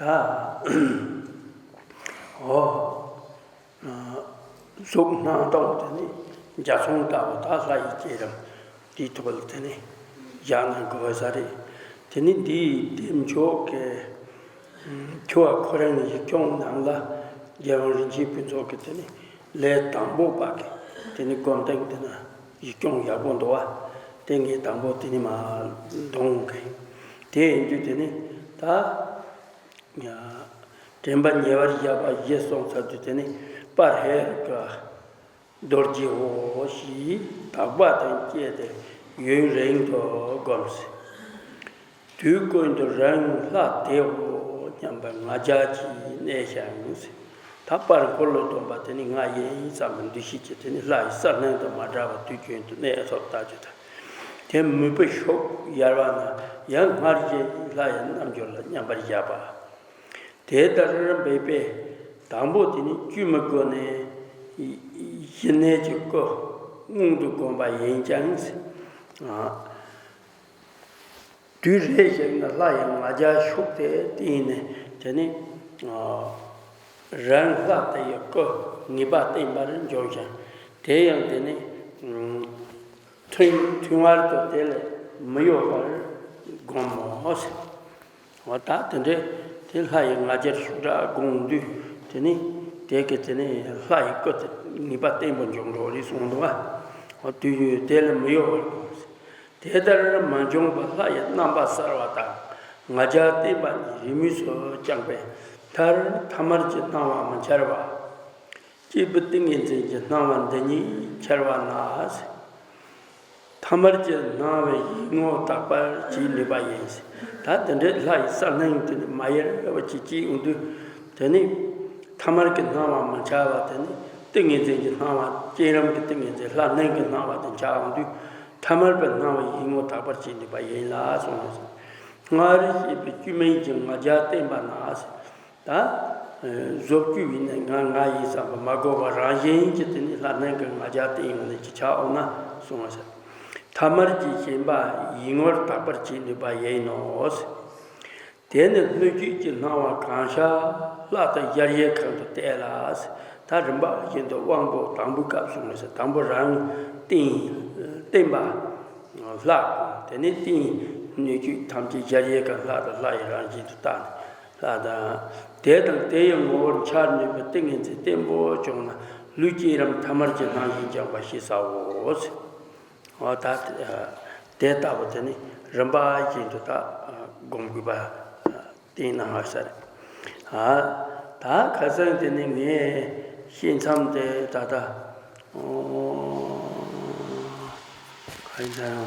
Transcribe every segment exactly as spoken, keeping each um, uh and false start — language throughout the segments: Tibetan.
ད་འོ། གཟུགས་སྣང་སྟོང་དེ་ནི་འཇའ་ཚོན་ལྟ་བུ་ད་ལྷ་ཡི་སྐྱེས་རབས་དེའི་ཐོག་ལ་དེ་ནི་བཞག་ན་དགོས་ས་རེད། དེ་ནི་འདིའི་བདེ་མཆོག་གི་ཁྱོ་བ་ཁོ་རང་ཡིག་རྐྱང་ནང་ལ་རྒྱལ་དབང་རིན་ཆེན་ཕུན་ཚོགས་ཀྱི་དེ་ནི་ལས་དང་པོ་པ་གི་དེ་ནི་སྒོམ་སྟངས་དེ་ན་ཡིག་རྐྱང་ཡག་པོ་འདུག་བ། དེ་ངས་དང་པོ་དེ་ནི་མ་འདོན་གི། དེ་ཡིན་དུས་དེ་ནི་ད། དྲན་པ་ཉེ་བར་བཞག་པ་ཞེས་གསུངས་ཚར་དུས་དེ་ནི་པ་ཧེ་རུ་ཀ་རྡོ་རྗེའོ་ཞེས་དག་པ་དང་བཅས་ཏེ་ཡུན་རིང་དུ་བསྒོམས། དུས་ཀུན་ཏུ་རང་ལྷ་དེའོ་སྙམ་པའི་ང་རྒྱལ་གྱིས་གནས་ཤིང་། ད་པར་འཁོར་ལོ་སྡོམ་པ་དེ་ནི་ང་ཡིན་བསམ་པའི་འདུ་ཤེས་ཀྱིས་དེ་ནི་ལྷ་ཡི་ས་སྣང་དང་མ་བྲལ་བར་དུས་རྒྱུན་དུ་གནས་སོ་ལྟ་རྒྱུ་དང་། དེ་མོས་པའི་ཤུགས་ཡལ་བ་ན་ཡང་སྔར་བཞིན་ལྷ་ཡི་རྣལ་འབྱོར་ལ་མཉམ་པར་བཞག་པ། དེ་ལྟར་འབད་པས་དང་པོ་དེ་ནི་བཅོས་མའི་སྒོ་ནས་ཞི་གནས་ཀྱི་སྐུ་སྔོན་དུ་བསྒོམ་པ་ཡིན་ཀྱང་། དུས་རེ་ཞིག་ན་ལྷ་ཡི་ང་རྒྱལ་ཤུགས་དེ་བརྟན་ནས་དེ་ནི་རང་ལྷ་དེ་ཡི་སྐུ་ངེས་པ་བརྟན་པར་འབྱུང་ཞིང་། དེ་ཡང་དེ་ནི་ཐུན་ཐུན་བར་དུ་དེ་ལས་མི་གཡོ་བར་བསྒོམ་མོ་ཟེར། འོ་ད་དེ་འདྲའི་དེ་ལྷ་ཡི་ང་རྒྱལ་ཤུགས་དྲག་སྒོམ་དུས་དེ་ནི་དེ་གི་དེ་ནི་ལྷ་ཡི་སྐུ་དེ་ངེས་པ་བརྟན་པོ་འབྱུང་འགྲོ་རེད་གསུངས་འདུག་བ། འོ་དུས་ཡུན་དེ་ལས་མི་གཡོ་བར་བསྒོམ་ཟེར། དེ་ལྟར་མ་བྱུང་བར་ལྷ་ཡི་རྣམ་པ་གསལ་བ་དང་ང་རྒྱལ་བརྟན་པ་གཉིས་རེས་མོས་སུ་བསྐྱངས་པའི་མཐར་ཐ་མལ་གྱི་སྣང་བ་མི་འཆར་བ། སྐྱེས་བུ་ཏིང་ངེ་འཛིན་གྱི་སྣང་བ་འདི་ཉིད་འཆར་བ་ན། ཐ་མལ་གྱི་སྣང་བའི་ཡིད་ངོ་དག་པར་བྱེད་ནུས་པ་ཡིན། ད་དེ་འདྲའི་ལྷ་ཡི་ས་སྣང་དེ་ནི་མ་ཡལ་བ་ཅིག་སྐྱེས་ཡོང་དུས། དེ་ནི་ཐ་མལ་གྱི་སྣང་བ་མི་འཆར་བ་དེ་ནི་ཏིང་ངེ་འཛིན་གྱི་སྣང་བ་བསྐྱེད་རིམ་གྱི་ཏིང་ངེ་འཛིན་ལྷ་སྣང་གི་སྣང་བ་དེ་འཆར་ཡོང་དུས། ཐ་མལ་པའི་སྣང་བའི་ཡིད་ངོ་དག་པར་བྱེད་ནུས་པ་ཡིན་ལ་གསུངས་ནས། སྔར་བཤད་པའི་བཅོས་མིན་གྱི་ང་རྒྱལ་བརྟན་པ་ན། ད། བཟོ་བཅོས་ཡིན་ནས་ང་ང་ཡིན་བསམ་པ་མ་དགོས་པ་རང་བཞིན་གྱིས་དེ་ནི་ལྷ་སྣང་གི་ང་རྒྱལ་བརྟན་ཡོང་ནས་ཅི་ཆགས་འོང་ན་གསུངས་པ་ཟེར། ཐ་མལ་གྱི་ཞེན་པ་ཡིད་ངོར་དག་པར་བྱེད་ནུས་པ་ཡིན་ནོ། དེ་ནི་སྣོད་བཅུད་ཀྱི་སྣང་བ་གང་ཤར་ལྷ་དང་གཞལ་ཡས་ཁང་དུ་གཏད་ལ། ད་རིམ་པ་བཞིན་དུ་དབང་པོ་དང་པོའི་སྐབས་གསུངས་པ་ཟེར། དང་པོ་རང་བརྟན་བརྟན་པ། ལྷ། དེ་ནས་རྟེན་སྣོད་བཅུད་ཐམས་ཅད་གཞལ་ཡས་ཁང་ལྷ་དང་ལྷ་ཡི་རང་བཞིན་དུ་བལྟ་ནས་ལྷ་དང་། དེ་དང་དེ་ཡི་ངོ་བོར་འཆར་ནུས་པའི་ཏིང་ངེ་འཛིན་བརྟན་པོ་བྱུང་ན་ལུས་བསྐྱེད་རིམ་ཐ་མལ་གྱི་སྣང་བཞིན་སྦྱངས་པ་ཞེས་བྱའོ། འོ་ད་དེ་ལྟ་བུ་དེ་ནི་རིམ་པ་བཞིན་དུ་ད་སྒོམ་དགོས་པ། དེ་ནང་ཧ་ས་རེད། ཨ། ད་ཁ་སང་དེ་ནི་ངས་ཤེས་མཚམས་དེ་ད་ལྟ། ཨོ། ག་རེ་ད་ཡང་།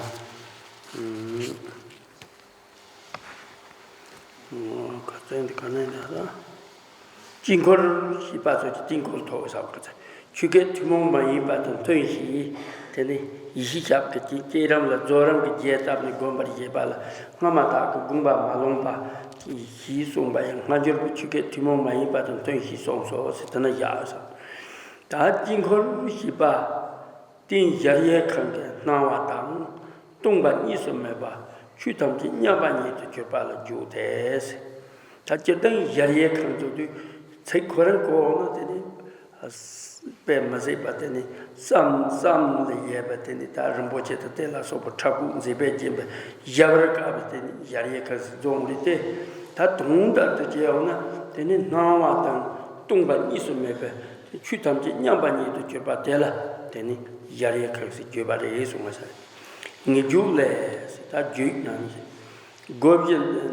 ཨོ། ཁ་སང་དེ་ག་ནས་ད་ལྟ། དཀྱིལ་འཁོར་ཞེས་པ་ཚོ་གི་དཀྱིལ་འཁོར་ཐོག་ས་ཁ་ཚ། ཆོས་སྐད་ཐུན་མོང་མ་ཡིན་པ་དང་མཐུན་ཞིང་། དེ་ནི་ཡེ་ཤེས་ཞབས་ཀྱི་བསྐྱེད་རིམ་ལ་རྫོགས་རིམ་གྱི་རྒྱས་བཏབ་ནས་བསྒོམ་པར་བྱེད་པ་ལ་སྔ་མ་དག་གི་དགོངས་པ་མ་ལོངས་པ་ཞེས་གསུངས་པ་ཡང་སྔ་འགྱུར་གྱི་ཆོས་སྐད་ཐུན་མོང་མ་ཡིན་པ་དང་མཐུན་ཞེས་གསུངས་སོ་ཟེར་དེ་ན་བཞག་ས། ད་དཀྱིལ་འཁོར་ཞེས་པ། རྟེན་གཞལ་ཡས་ཁང་གི་སྣང་བ་དང་། སྟོང་པ་གཉིས་སུ་མེད་པ་ཆོས་ཐམས་ཅད་མཉམ་པ་ཉིད་དུ་གྱུར་པ་ལ་འཇུག་སྟེ། ད་སྤྱིར་བཏང་གཞལ་ཡས་ཁང་ཟེར་དུས་ཚིག་ཁོ་རང་གོ་འོང་ན་དེ་ནི་དཔེ་མི་སྲིད་པ་དེ་ནི་བསམ་བསམ་ལས་ཡས་པ་དེ་ནི་ད་རིན་པོ་ཆེ་དང་དེ་ལ་སོགས་པ་ཕྲ་ཕུང་མཛེས་པས་བརྒྱན་པའི་གཞལ་བར་དཀའ་བའི་དེ་ནི་གཞལ་ཡས་ཁང་ཟེར་རྫོང་རེད་དེ། ད་དོན་དག་ཏུ་བྱས་འོང་ན་དེ་ནི་སྣང་བ་དང་སྟོང་པ་གཉིས་སུ་མེད་པའི་ཆོས་ཐམས་ཅད་མཉམ་པ་ཉིད་དུ་གྱུར་པ་དེ་ལ་དེ་ནི་གཞལ་ཡས་ཁང་ཟེར་བརྗོད་པ་རེད་གསུངས་པ་ཟེར། ངེས་འབྱུང་ལས་ཟེར་ད་བརྗོད་ནང་བཞིན། སྒོ་བཞི་ནི་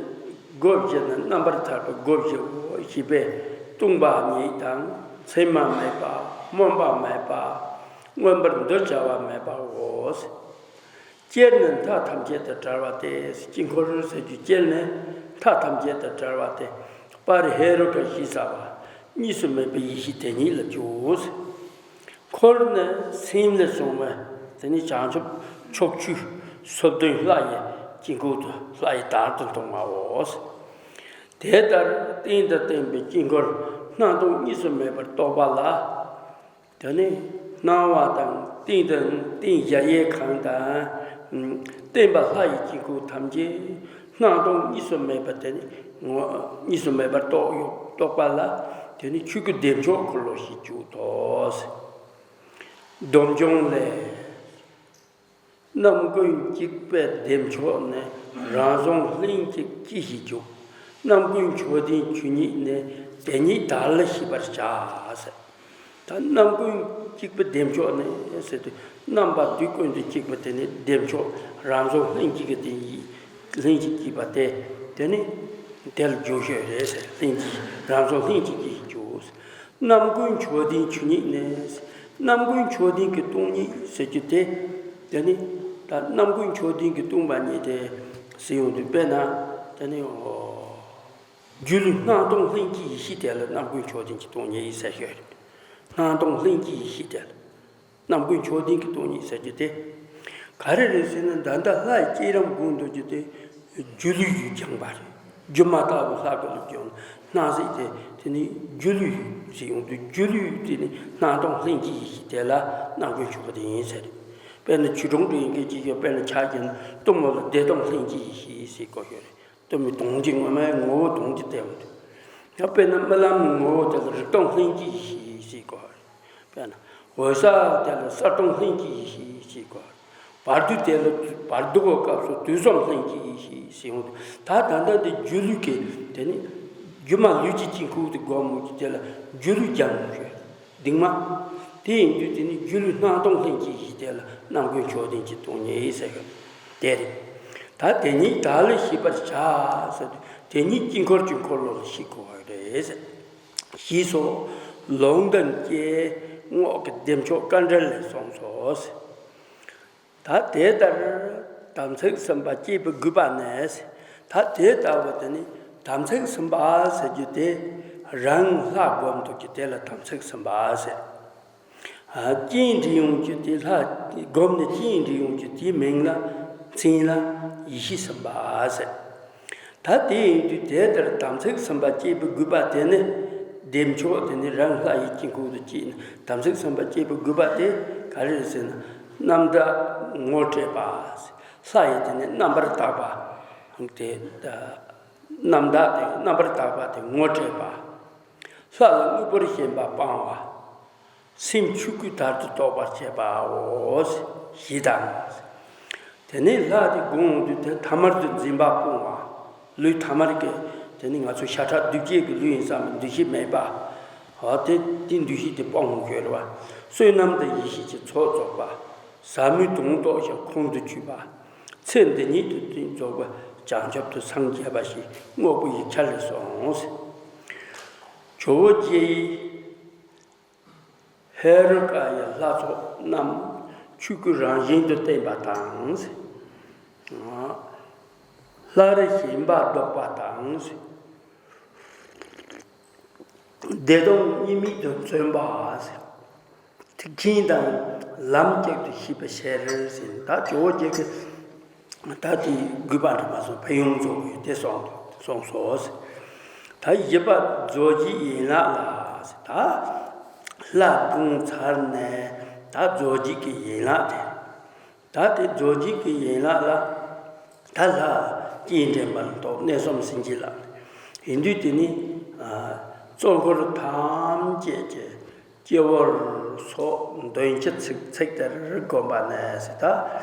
སྒོ་བཞི་ནི་རྣམ་པར་ཐར་པའི་སྒོ་བཞིའོ་ཞེས་པས་སྟོང་པ་ཉིད་དང་མཚན་མ་མེད་པ་སྨོན་པ་མེད་པ་མངོན་པར་འདུ་བྱ་བ་མེད་པའོ། དཀྱིལ་ནི་མཐའ་ཐམས་ཅད་དུ་བྲལ་བ་སྟེ། དཀྱིལ་འཁོར་ཟེར་རྒྱུ་དཀྱིལ་ནི་མཐའ་ཐམས་ཅད་དུ་བྲལ་བ་སྟེ། པ་རི་ཧེ་རུ་ཀ་ཞེས་བྱ་བ་གཉིས་སུ་མེད་པའི་ཡེ་ཤེས་དེ་ཉིད་ལ་འཇུག། འཁོར་ནི་སེམས་ལས་བྱུང་བའི་དེ་ནི་བྱང་ཆུབ་ཕྱོགས་བཅུའི་སོ་བདུན་ལྷ་ཡི་དཀྱིལ་འཁོར་དུ་ལྷ་ཡི་དར་དུ་མཐོང་བའོ། དེ་ལྟར་རྟེན་དང་བརྟེན་པའི་དཀྱིལ་འཁོར་སྣང་སྟོང་གཉིས་སུ་མེད་པར་རྟོགས་པ་ལ། དེ་ནི་སྣང་བ་དང་རྟེན་དང་རྟེན་གཞལ་ཡས་ཁང་དང་ བསྟན་པ་ལྷ་ཡི་དཀྱིལ་འཁོར་ཐམས་ཅད་སྣང་སྟོང་གཉིས་སུ་མེད་པ་དེ་ནི་ངོ་། གཉིས་སུ་མེད་པར་རྟོགས་ཡོད་རྟོགས་པ་ལ་དེ་ནི་ཆོས་སྐུ་བདེ་མཆོག་འཁོར་ལོ་ཞེས་བརྗོད་དོ། སྡོམ་འབྱུང་ལས། རྣམ་ཀུན་གཅིག་པའི་བདེ་མཆོག་ནི་རང་བྱུང་ལྷན་ཅིག་སྐྱེ་ཞེས་བརྗོད། རྣམ་ཀུན་མཆོག་ལྡན་ཆོས་ཉིད་ནི་དེ་ཉིད་བདག་ལ་ཤེས་པར་བྱ། ཟེར། ད་རྣམ་ཀུན་གཅིག་པའི་བདེ་མཆོག་ནི་ཟེར་དུས་རྣམ་པ་དུས་ཀུན་ཏུ་གཅིག་པ་དེ་ནི་བདེ་མཆོག་རང་བྱུང་ལྷན་ཅིག་གི་དེ་ཉིད་ལྷན་ཅིག་སྐྱེས་པ་དེ་དེ་ནི་དེ་ལ་བརྗོད་བྱ་རེད་ཟེར། ལྷན་ཅིག་རང་བྱུང་ལྷན་ཅིག་སྐྱེས་ཞེས་བརྗོད། རྣམ་ཀུན་མཆོག་ལྡན་ཆོས་ཉིད་ནི། རྣམ་ཀུན་མཆོག་ལྡན་གྱི་སྟོང་ཉིད་ཟེར་རྒྱུ་དེ། དེ་ནི་ད་རྣམ་ཀུན་མཆོག་ལྡན་གྱི་སྟོང་པ་ཉིད་དེ་ཟེར་ཡོང་དུས་དཔེར་ན་དེ་ནི་འོ། སྒྱུ་ལུས་སྣང་སྟོང་ལྷན་སྐྱེས་ཡེ་ཤེས་དེ་ལ་རྣམ་ཀུན་མཆོག་ལྡན་གྱི་སྟོང་ཉིད་ཟེར་ཞོར། སྣང་སྟོང་ལྷན་སྐྱེས་ཡེ་ཤེས་དེ་ལ། རྣམ་ཀུན་མཆོག་ལྡན་གྱི་སྟོང་ཉིད་ཟེར་རྒྱུ་དེ། ག་རེ་རེད་ཟེར་ན་ད་ལྟ་ལྷ་ཡི་བསྐྱེད་རིམ་སྒོམ་འདོད་རྒྱུ་དེ། སྒྱུ་ལུས་སུ་སྦྱངས་པ་རེད། སྒྱུ་མ་ལྟ་བུ་ལྷ་གི་ལུས་སྦྱངས་ན་སྣང་སྲིད་དེ་དེ་ནི་སྒྱུ་ལུས་ཟེར་ཡོང་དུས་སྒྱུ་ལུས་དེ་ནི་སྣང་སྟོང་ལྷན་སྐྱེས་ཡེ་ཤེས་དེ་ལ་རྣམ་ཀུན་མཆོག་ལྡན་ཡིན་ཟེར། དཔེར་ན་ཆོས་སྒྲུང་དེ་ཡིན་གྱི་ཅིག་ཡོད། དཔེར་ན་ཆ་བཞག་ན་གཏུམ་མོ་ལ་བདེ་སྟོང་ལྷན་སྐྱེས་ཡེ་ཤེས་ཟེར་གོ་ཡོད་རེད། གཏུམ་མོའི་དོན་གྱི་ངོ་མའི་ངོ་བོ་དོན་གྱི་བསྟན་འདུག་ཡང་དཔེར་ན་རྨི་ལམ་ངོ་བོ་དེ་ལ་རིག་སྟོང་ལྷན་སྐྱེས་ཡེ་ཤེས་ཟེར་གོ། དཔེར་ན། འོད་གསལ་དེ་ལ་གསལ་སྟོང་ལྷན་སྐྱེས་ཡེ་ཤེས་ཟེར་གོ། བར་དོ་དེ་ལ་བར་དོའི་སྐབས་སུ་དུས་གསུམ་ལྷན་སྐྱེས་ཡེ་ཤེས་ཟེར་ཡོང་དུས་ད་ད་ལྟ་འདི་སྒྱུ་ལུས་ཀྱི་དེ་ནི། སྒྱུ་མ་ལུས་ཀྱི་དཀྱིལ་འཁོར་དུ་སྒོམ་མོ་གི་དེ་ལ་སྒྱུ་ལུས་སྦྱངས་ཡོང་ཞོར། གདིང་མ། དེ་ཡིན་དུས་དེ་ནི་སྒྱུ་ལུས་སྣང་སྟོང་ལྷན་སྐྱེས་ཡེ་ཤེས་དེ་ལ་རྣམ་ཀུན་མཆོག་ལྡན་གྱི་སྟོང་ཉིད་ཟེར་གི། དེ་རེད། ད་དེ་ཉིད་བདག་ལ་ཤེས་པར་བྱ་ཟེར་དུས་དེ་ཉིད་དཀྱིལ་འཁོར་གྱི་འཁོར་ལོ་ལ་ཤེས་དགོས་པ་རེད། ཞེས་སོགས་ལུང་དང་བཅས་རྔོག་གི་བདེ་མཆོག་དཀའ་འགྲེལ་ལས་གསུངས་སོ། ད་དེ་ལྟར་དམ་ཚིག་གསུམ་པ་བསྐྱེད་པའི་དགོས་པ་ནི། ད་དེ་ལྟ་བུ་དེ་ནི་དམ་ཚིག་གསུམ་པ་ཟེར་རྒྱུ་དེ་རང་ལྷ་སྒོམ་འདོད་རྒྱུ་དེ་ལ་དམ་ཚིག་གསུམ་པ་ཟེར། རྐྱེན་འབྲི་ཡོང་རྒྱུ་དེ་ལྷ་སྒོམ་ནས་རྐྱེན་འབྲི་ཡོང་རྒྱུ་དེའི་མིང་ལ་མཚན་ལ་ཡེ་ཤེས་གསུམ་པ་ཟེར། ད་དེ་ཡིན་དུས་དེ་ལྟར་དམ་ཚིག་གསུམ་པ་བསྐྱེད་པའི་དགོས་པ་དེ་ནི་བདེ་མཆོག་དེ་ནི་རང་ལྷ་ཡི་དཀྱིལ་འཁོར་དུ་བསྐྱེད་ནས་དམ་ཚིག་གསུམ་པ་བསྐྱེད་པའི་དགོས་པ་དེ་ག་རེ་རེད་ཟེར་ན་རྣམ་དག་ངོ་སྤྲད་པ། ལྷ་ཡི་དེ་ནི་རྣམ་པར་དག་པ། དེ་རྣམ་དག་དེ་རྣམ་པར་དག་པ་དེ་ངོ་སྤྲད་པ། ལྷ་ལ་དངོས་པོར་ཞེན་པ་སྤང་བ། སེམས་ཆོས་སྐུའི་དར་དུ་རྟོགས་པར་བྱེད་པའོ། ཞེས་དང་། དེ་ནས་ལྷ་དེ་དགོངས་དུས་དེ་ཐ་མལ་དུ་འཛིན་པ་སྤོང་བ། ལུས་ཐ་མལ་གྱི་དེ་ནི་ང་ཚོ་ཤ་ཁྲག་གདུལ་བྱའི་གི་ལུས་ཡིན་བསམ་པའི་འདུ་ཤེས་མེད་པ། འོ་དེ་དེ་འདུ་ཤེས་དེ་སྤོང་དགོས་རེད་བ། བསོད་ནམས་དང་ཡེ་ཤེས་ཀྱི་ཚོགས་རྫོགས་པ། ཟབ་མོའི་དོན་རྟོགས་ཤིང་ཁོང་དུ་ཆུད་པ། ཚེ་འདི་ཉིད་དུ་རྫོགས་པ་བྱང་ཆུབ་ཏུ་སངས་རྒྱས་པ་ཞིག་དངོས་པོ་ཡི་ཆ་ལས་སོང་། ཇོ་བོ་རྗེ་ཡིས། ཧེ་རུ་ཀ་ཡི་ལྷ་ཚོགས་རྣམས་ཆོས་སྐུ་རང་བཞིན་དུ་བསྟན་པ་དང་། ལྷ་རིགས་གཞན་པ་བཟློག་པ་དང་། བདེ་སྟོང་གཉིས་མེད་དུ་མཚོན་པ། ཐེག་ཆེན་དང་ལམ་གཅིག་ཏུ་ཤེས་པའི་ཕྱིར་ཟེར། ད་ཇོ་བོ་རྗེ་གི་ད་དེའི་དགོས་པ་འདྲ་མ་སོང་ཕན་ཡོན་རྫོགས་ཡོད་དེ་གསུངས་གསུངས་སོ། ད་བཞི་པ་རྫོགས་བྱེད་ཡན་ལག་ལ། ད་ལྷ་བསྒོམས་ཚར་ནས་ད་རྫོགས་བྱེད་ཀྱི་ཡན་ལག་དེ། ད་དེ་རྫོགས་བྱེད་ཀྱི་ཡན་ལག་ལ། ད་ལྷ་སྐྱེས་འདྲེན་པ་ལ་གཏོགས་གནས་གསུམ་ཟིན་གྱི་ལ། ཡིན་དུས་དེ་ནི། གཙོ་འཁོར་ཐམས་ཅད་ཀྱི། སྤྱི་བོར་སོགས་མདུན་གྱི་ཚིགས་ཚིགས་དེར་བསྒོམ་པ་ནས་ཟེར་ད།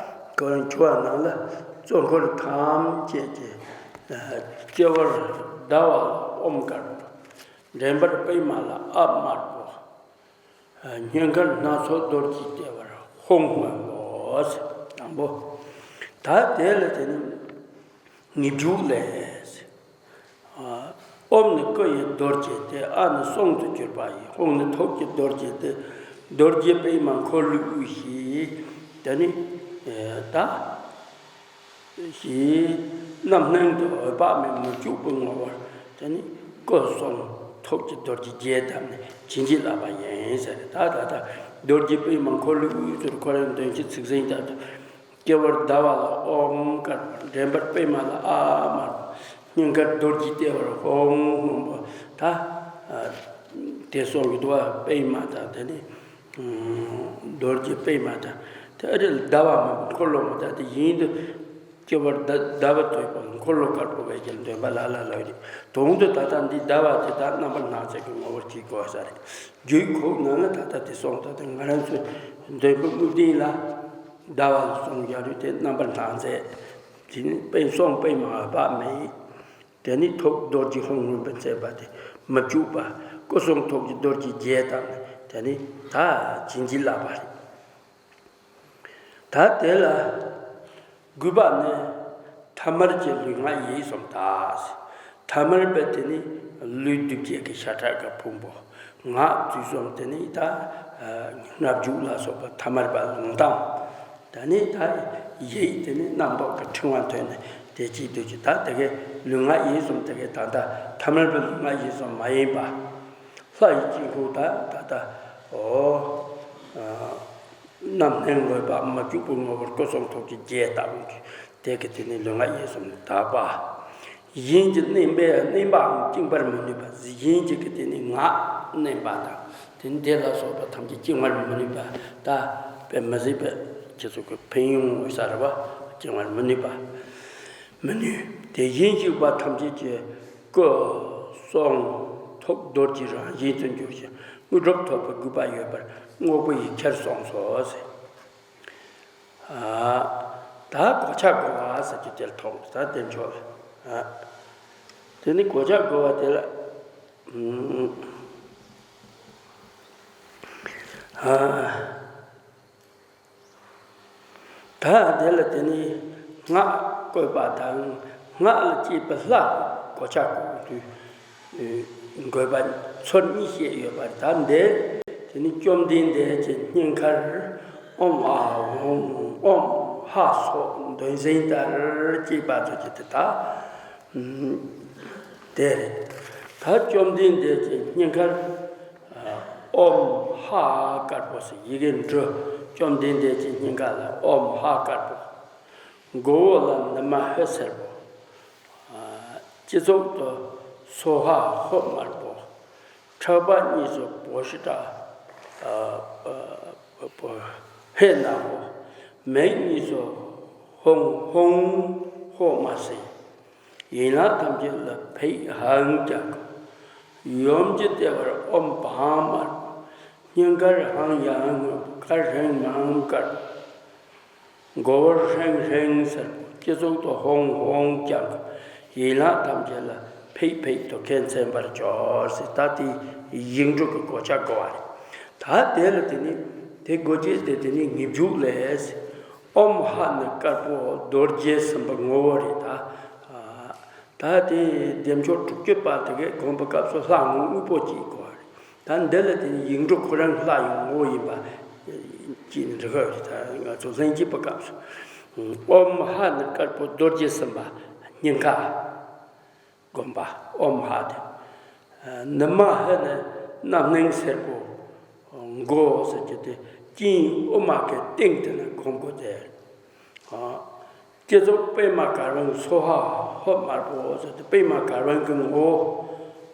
ཁོ་རང་ཆུ་བ་ནང་ལ་གཙོ་འཁོར་ཐམས་ཅད་ཀྱི་སྤྱི་བོར་ཟླ་བ་ལ་ཨོཾ་དཀར་པོ། འདྲེན་པར་པདྨ་ལ་ཨཱཿདམར་པོ། སྙིང་གར་སྣ་ཚོགས་རྡོ་རྗེ་ལྟེ་བར་ཧཱུྃ་སྔོན་པོ། དང་པོ། ད་དེ་ལ་དེ་ནི་ངེས་འབྱུང་ལས། ཨོཾ་ནི་སྐུ་ཡི་རྡོ་རྗེ་སྟེ། ཨཱཿ་ནི་གསུང་དུ་གྱུར་པ་ཡི། ཧཱུྃ་ནི་ཐུགས་ཀྱི་རྡོ་རྗེ་སྟེ། རྡོ་རྗེ་པདྨ་འཁོར་ལོའི་དབུས་ཞེས། དེ་ནི་ད་ཞེས་རྣམ་སྣང་དུ་འོད་དཔག་མེད་མི་བསྐྱོད་པའི་ངོ་བོར་དེ་ནི་སྐུ་གསུང་ཐུགས་ཀྱི་རྡོ་རྗེ་རྒྱས་བཏབ་ནས་བྱིན་གྱིས་བརླབས་པ་ཡིན་ཟེར། ད་ད་ལྟ་རྡོ་རྗེ་པདྨ་འཁོར་ལོའི་དབུས་སུ་ཁོ་རང་མདུན་གྱི་ཚིགས་ཟིན་དག་ཏུ། སྤྱི་བོར་ཟླ་བ་ལ་ཨོཾ་དཀར་པོ། འདྲེན་པར་པདྨ་ལ་ཨཱཿདམར་པོ། སྙིང་གར་རྡོ་རྗེ་ལྟེ་བར་ཧཱུྃ་སྔོན་པོ། ད་དེ་གསུང་གི་འདུག་བ། པདྨ་དང་དེ་ནི་རྡོ་རྗེ་པདྨ་དང་ དེ་ཨ་རི་ལ་ཟླ་བ་མང་པོ་འཁོར་ལོ་མོ་ད་དེ་ཡིན་དུ་སྐྱེ་བར་ཟླ་ཟླ་བ་ཐོས་པ་འཁོར་ལོ་དཀར་པོ་བས་ཀྱང་འདོན་པ་ལ་ལ་ལ་རེད། དོན་དུ་ད་ལྟ་འདི་ཟླ་བ་དེ་དག་རྣམ་པར་སྣང་མཛད་ཀྱི་ངོ་བོར་གྱིས་གོ་བ་ས་རེད། རྒྱུད་ཁོག་ནང་ལ་ད་ལྟ་དེ་སོང་ད་ལྟ་ང་རང་ཚོའི་འདོན་པ་དངོས་བསྟན་ལ་ཟླ་བ་ལ་སོང་ཡ་རུ་དེ་རྣམ་པར་སྣང་མཛད། དེ་ནི་པད་སོང་པད་མ་བག་མེད། དེ་ནི་ཐོག་རྡོ་རྗེ་ཧཱུྃ་མངོན་པར་མཛད་པ་དེ་མི་བཅུག་པ། སྐུ་གསུང་ཐུགས་ཀྱི་རྡོ་རྗེ་བརྒྱད་དང་དེ་ནི་ད་བྱིན་གྱིས་བརླབས་པ་རེད། ད་དེ་ལ་དགུ་པ་ནི་ཐ་མལ་གྱི་ལུས་ངག་ཡིད་གསུམ་དག། ཐ་མལ་པའི་དེ་ནི་ལུས་སྡུག་བསྔལ་གྱི་ཤ་ཁྲག་གི་ཕུང་པོ། ངག་དུས་གསུམ་དེ་ནི་ད་སྔ་འཇུག་ལ་སོགས་པ་ཐ་མལ་པ་ལུང་དང་། ད་ནི་ད་ཡིད་དེ་ནི་རྣམ་རྟོག་གི་ཕྲེང་བ་ཐོན་ནས་དེ་གཅིག་སྡུག་གི་ད་དེ་གའི་ལུས་ངག་ཡིད་གསུམ་དེ་གའི་ད་ལྟ་ཐ་མལ་པའི་ལུས་ངག་ཡིད་གསུམ་མ་ཡིན་པ། ལྷ་ཡི་དཀྱིལ་འཁོར་དག་ད་ལྟ་འོ། རྣམ་སྨིན་འོད་དཔག་མི་འཁྲུགས་པའི་ངོ་བོར་སྐུ་གསུང་ཐུགས་ཀྱི་རྒྱས་བཏབ་པའི་དེ་གི་དེ་ནི་ལུས་ངག་ཡིད་གསུམ་དག་པ། གཞན་གྱི་གནོད་པས་གནོད་པའང་བཅིང་བར་མི་ནུས་པ། གཞན་གྱི་གི་དེ་ནི་ངག་གནོད་པ་དང་དེ་ནི་དེ་ལ་སོགས་པ་ཐམས་ཅད་བཅིང་བར་མི་ནུས་པ། ད་དཔེ་མི་སྲིད་པའི་ཁྱེད་ཚོ་གི་ཕན་ཡོན་ངོ་ཤེས་ར་བ་བཅིང་བར་མི་ནུས་པ། མི་ནུས། དེ་བཞིན་གཤེགས་པ་ཐམས་ཅད་ཀྱི་སྐུ་གསུང་ཐུགས་རྡོ་རྗེ་རང་བཞིན་དུ་གྱུར་ཅིང་དངོས་གྲུབ་ཐོབ་པའི་དགོས་པ་ཡོད་པར་དངོས་པོ་ཡིས་ཁྱེར་སོང་སོ་ཟེར། ཨ། ད་གོ་ཆ་བགོ་བ་ཟེར་རྒྱུ་དེར་ཐོགས་ད་དེ་འཇོག་ལ། ཨ། དེ་ནི་གོ་ཆ་བགོ་བ་དེ་ལ། ཨུམ། ཨ། ད་དེ་ལ་དེ་ནི་སྔགས་བཀོད་པ་དང་སྔགས་ལ་སྐྱེས་པའི་ལྷ་གོ་ཆ་བགོ་དུས་དགོས་པ་ཚོར་གཉིས་བཤད་ཡོད་པ་ད་འདི་དེ་ནི་བཅོམ་ལྡན་འདས་ཀྱི་སྙིང་ཁར་ཨོཾ་ཨཱཿཧཱུྃ་ཨོཾ་ཧ་སོགས་འདོན་ཟིན་ལྟར་སྐྱེས་པ་ཚོ་ཀྱི་དེ་དག་དེ་རེད། ད་བཅོམ་ལྡན་འདས་ཀྱི་སྙིང་ཁར་ཨོཾ་ཧ་དཀར་པོ་ཟེར་ཡི་གེ་འབྲུ། བཅོམ་ལྡན་འདས་ཀྱི་སྙིང་ག་ལ་ཨོཾ་ཧ་དཀར་པོ། མགོ་བོ་ལ་ནུ་མ་ཧོད་སེར་པོ། སྤྱི་གཙུག་ཏུ་སྭཱ་ཧཱ་ཧཱུྃ་དམར་པོ། ཕྲག་པ་གཉིས་སུ་བོ་ཤི་ཏ། ཧེ་ནག་པོ། མིག་གཉིས་སུ་ཧཱུྃ་ཧཱུྃ་ཧཱུྃ་དམར་སེར། ཡན་ལག་ཐམས་ཅད་ལ་ཕཊ་ཧཱུྃ་རྐྱང་། ཡུམ་གྱི་ལྟེ་བར་ཨོཾ་བཛྲ་དམར་པོ། སྙིང་གར་ཧཱུྃ་ཡང་སྔོན་པོ། ཁར་ཧྲཱིཿ་མངམ་དཀར་པོ། མགོ་བོར་ཧྲཱིཿ་ཧྲཱིཿ་སེར་པོ། སྤྱི་གཙུག་ཏུ་ཧཱུྃ་ཧཱུྃ་རྐྱང་། ཡན་ལག་ཐམས་ཅད་ལ་ཕཊ་ཕཊ་དུ་ཁས་མཚན་པར་གྱུར་ཟེར་ད་དེ་ཡིག་འབྲུ་གི་གོ་ཆ་བགོ་བ་རེད། ད་དེ་ལ་དེ་ནི་དེ་བགོ་བྱེད་དེ་དེ་ནི་ངེས་འབྱུང་ལས། ཨོཾ་ཧ་ནི་དཀར་པོ་རྡོ་རྗེ་སེམས་དཔའི་ངོ་བོ་རེད་ད། ད་དེ་བདེ་མཆོག་དྲུག་ཅུ་པ་དེ་གའི་དགོངས་པའི་སྐབས་སུ་ལྷ་ངོ་དངོས་པོ་གཅིག་གོ་བ་རེད། ད་འདི་ལ་དེ་ནི་ཡིག་འབྲུ་ཁོ་རང་ལྷ་ཡི་ངོ་བོ་ཡིན་པ་གཅིག་ནི་འགྲིག་གི་རེད། ད་ང་ཚོ་ལྷན་སྐྱེས་པའི་སྐབས་སུ། ཨོཾ་ཧ་ནི་དཀར་པོ་རྡོ་རྗེ་སེམས་དཔའ་སྙིང་ག་བསྒོམ་པ་ཨོཾ་ཧ་དེ། ནུ་མ་ཧི་ནི་རྣམ་སྨིན་སེར་པོ་མགོ་ཟེར་རྒྱུ་དེ་དཀྱིལ་དབུས་མ་གི་སྟེང་དེ་ན་བསྒོམ་དགོས་ཏེ། སྤྱི་གཙུག་པདྨ་གར་པང་སྭཱ་ཧཱ་ཧཱུྃ་དམར་པོ་ཟེར་ཏེ་པདྨ་གར་པང་གི་ངོ་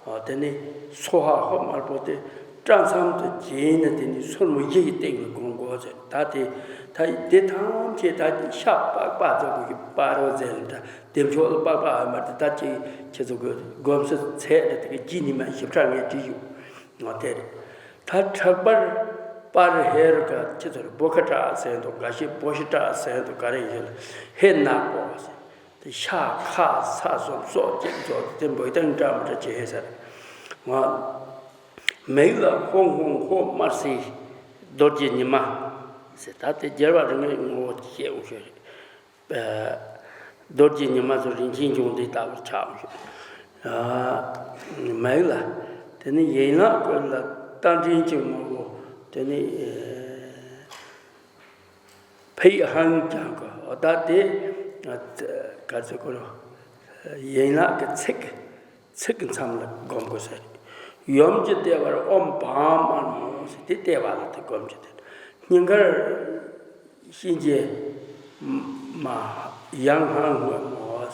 བོ། དེ་ནི་སྭཱ་ཧཱ་ཧཱུྃ་དམར་པོ་དེ་སྐྲ་མཚམས་དུ་བྱས་ནས་དེ་ནི་སོར་མོ་བཞི་ཡི་སྟེང་ལ་བསྒོམ་དགོས་ཟེར། ད་དེ་ད་དེ་ཐམས་ཅད་ད་ཤ་པགས་པ་ཚོ་གི་པ་རོ་ཟེར་ལ་ད་དེ་མཆོག་ལ་པགས་པ་ཨ་མ་དེ་ད་ཅི་ཁྱེད་ཚོ་གི་སྒོམ་སའི་ཚད་དེ་དེ་གི་ལྗིད་ཉི་མ་ཞིབ་ཕྲ་ངས་བྲིས་ཡོད། ང་དེ་རེད། ད་ཕྲག་པར་པར་ཧེ་རུ་ཀ་ཁྱེད་ཚོར་བོ་ཁ་བྲག་ཟེར་འདུག་འགའ་ཤས་བོ་ཤི་བྲག་ཟེར་འདུག་ག་རེ་ཡིན་ལ་ཧེ་ནག་པོ་ཟེར་དེ་ཤ་ཁ་ས་གསུམ་སྲོག་བཅད་རྫོགས་དེ་འབོད་སྟངས་འདྲ་མི་འདྲ་བྱེད་ཧེ་ཟེར། ང་མིག་ལ་ཧཱུྃ་ཧཱུྃ་ཧཱུྃ་དམར་སེར་རྡོ་རྗེ་ཉི་མ་ཟེར་ད་དེ་རྒྱལ་བ་རིགས་ལྔའི་ངོ་བོ་བཤད་འོ་ཤོད་རེད། རྡོ་རྗེ་ཉི་མ་ཚོ་རིན་ཆེན་འབྱུང་ལྡན་ལྟ་བུར་ཆགས་ཡོད། མིག་ལ། དེ་ནི་ཡན་ལག་ཀུན་ལ་རྟ་མགྲིན་གྱི་ངོ་བོ། དེ་ནི་ཕཊ་ཧཱུྃ་རྐྱང་གོ་ད་དེ་ག་ཚོད་གོ་རོ། ཡན་ལག་གི་ཚིག་གི་ཚིག་གི་མཚམས་ལ་བསྒོམ་དགོས་ཟེར། ཡུམ་གྱི་ལྟེ་བར་ཨོཾ་བཛྲ་དམར་མོ་ཟེར་དེ་ལྟེ་བ་ལ་དེ་བསྒོམ་གྱི་དེ། སྙིང་གར་གཤིན་རྗེ་མ་ཡང་ཧང་སྔོན་མོ།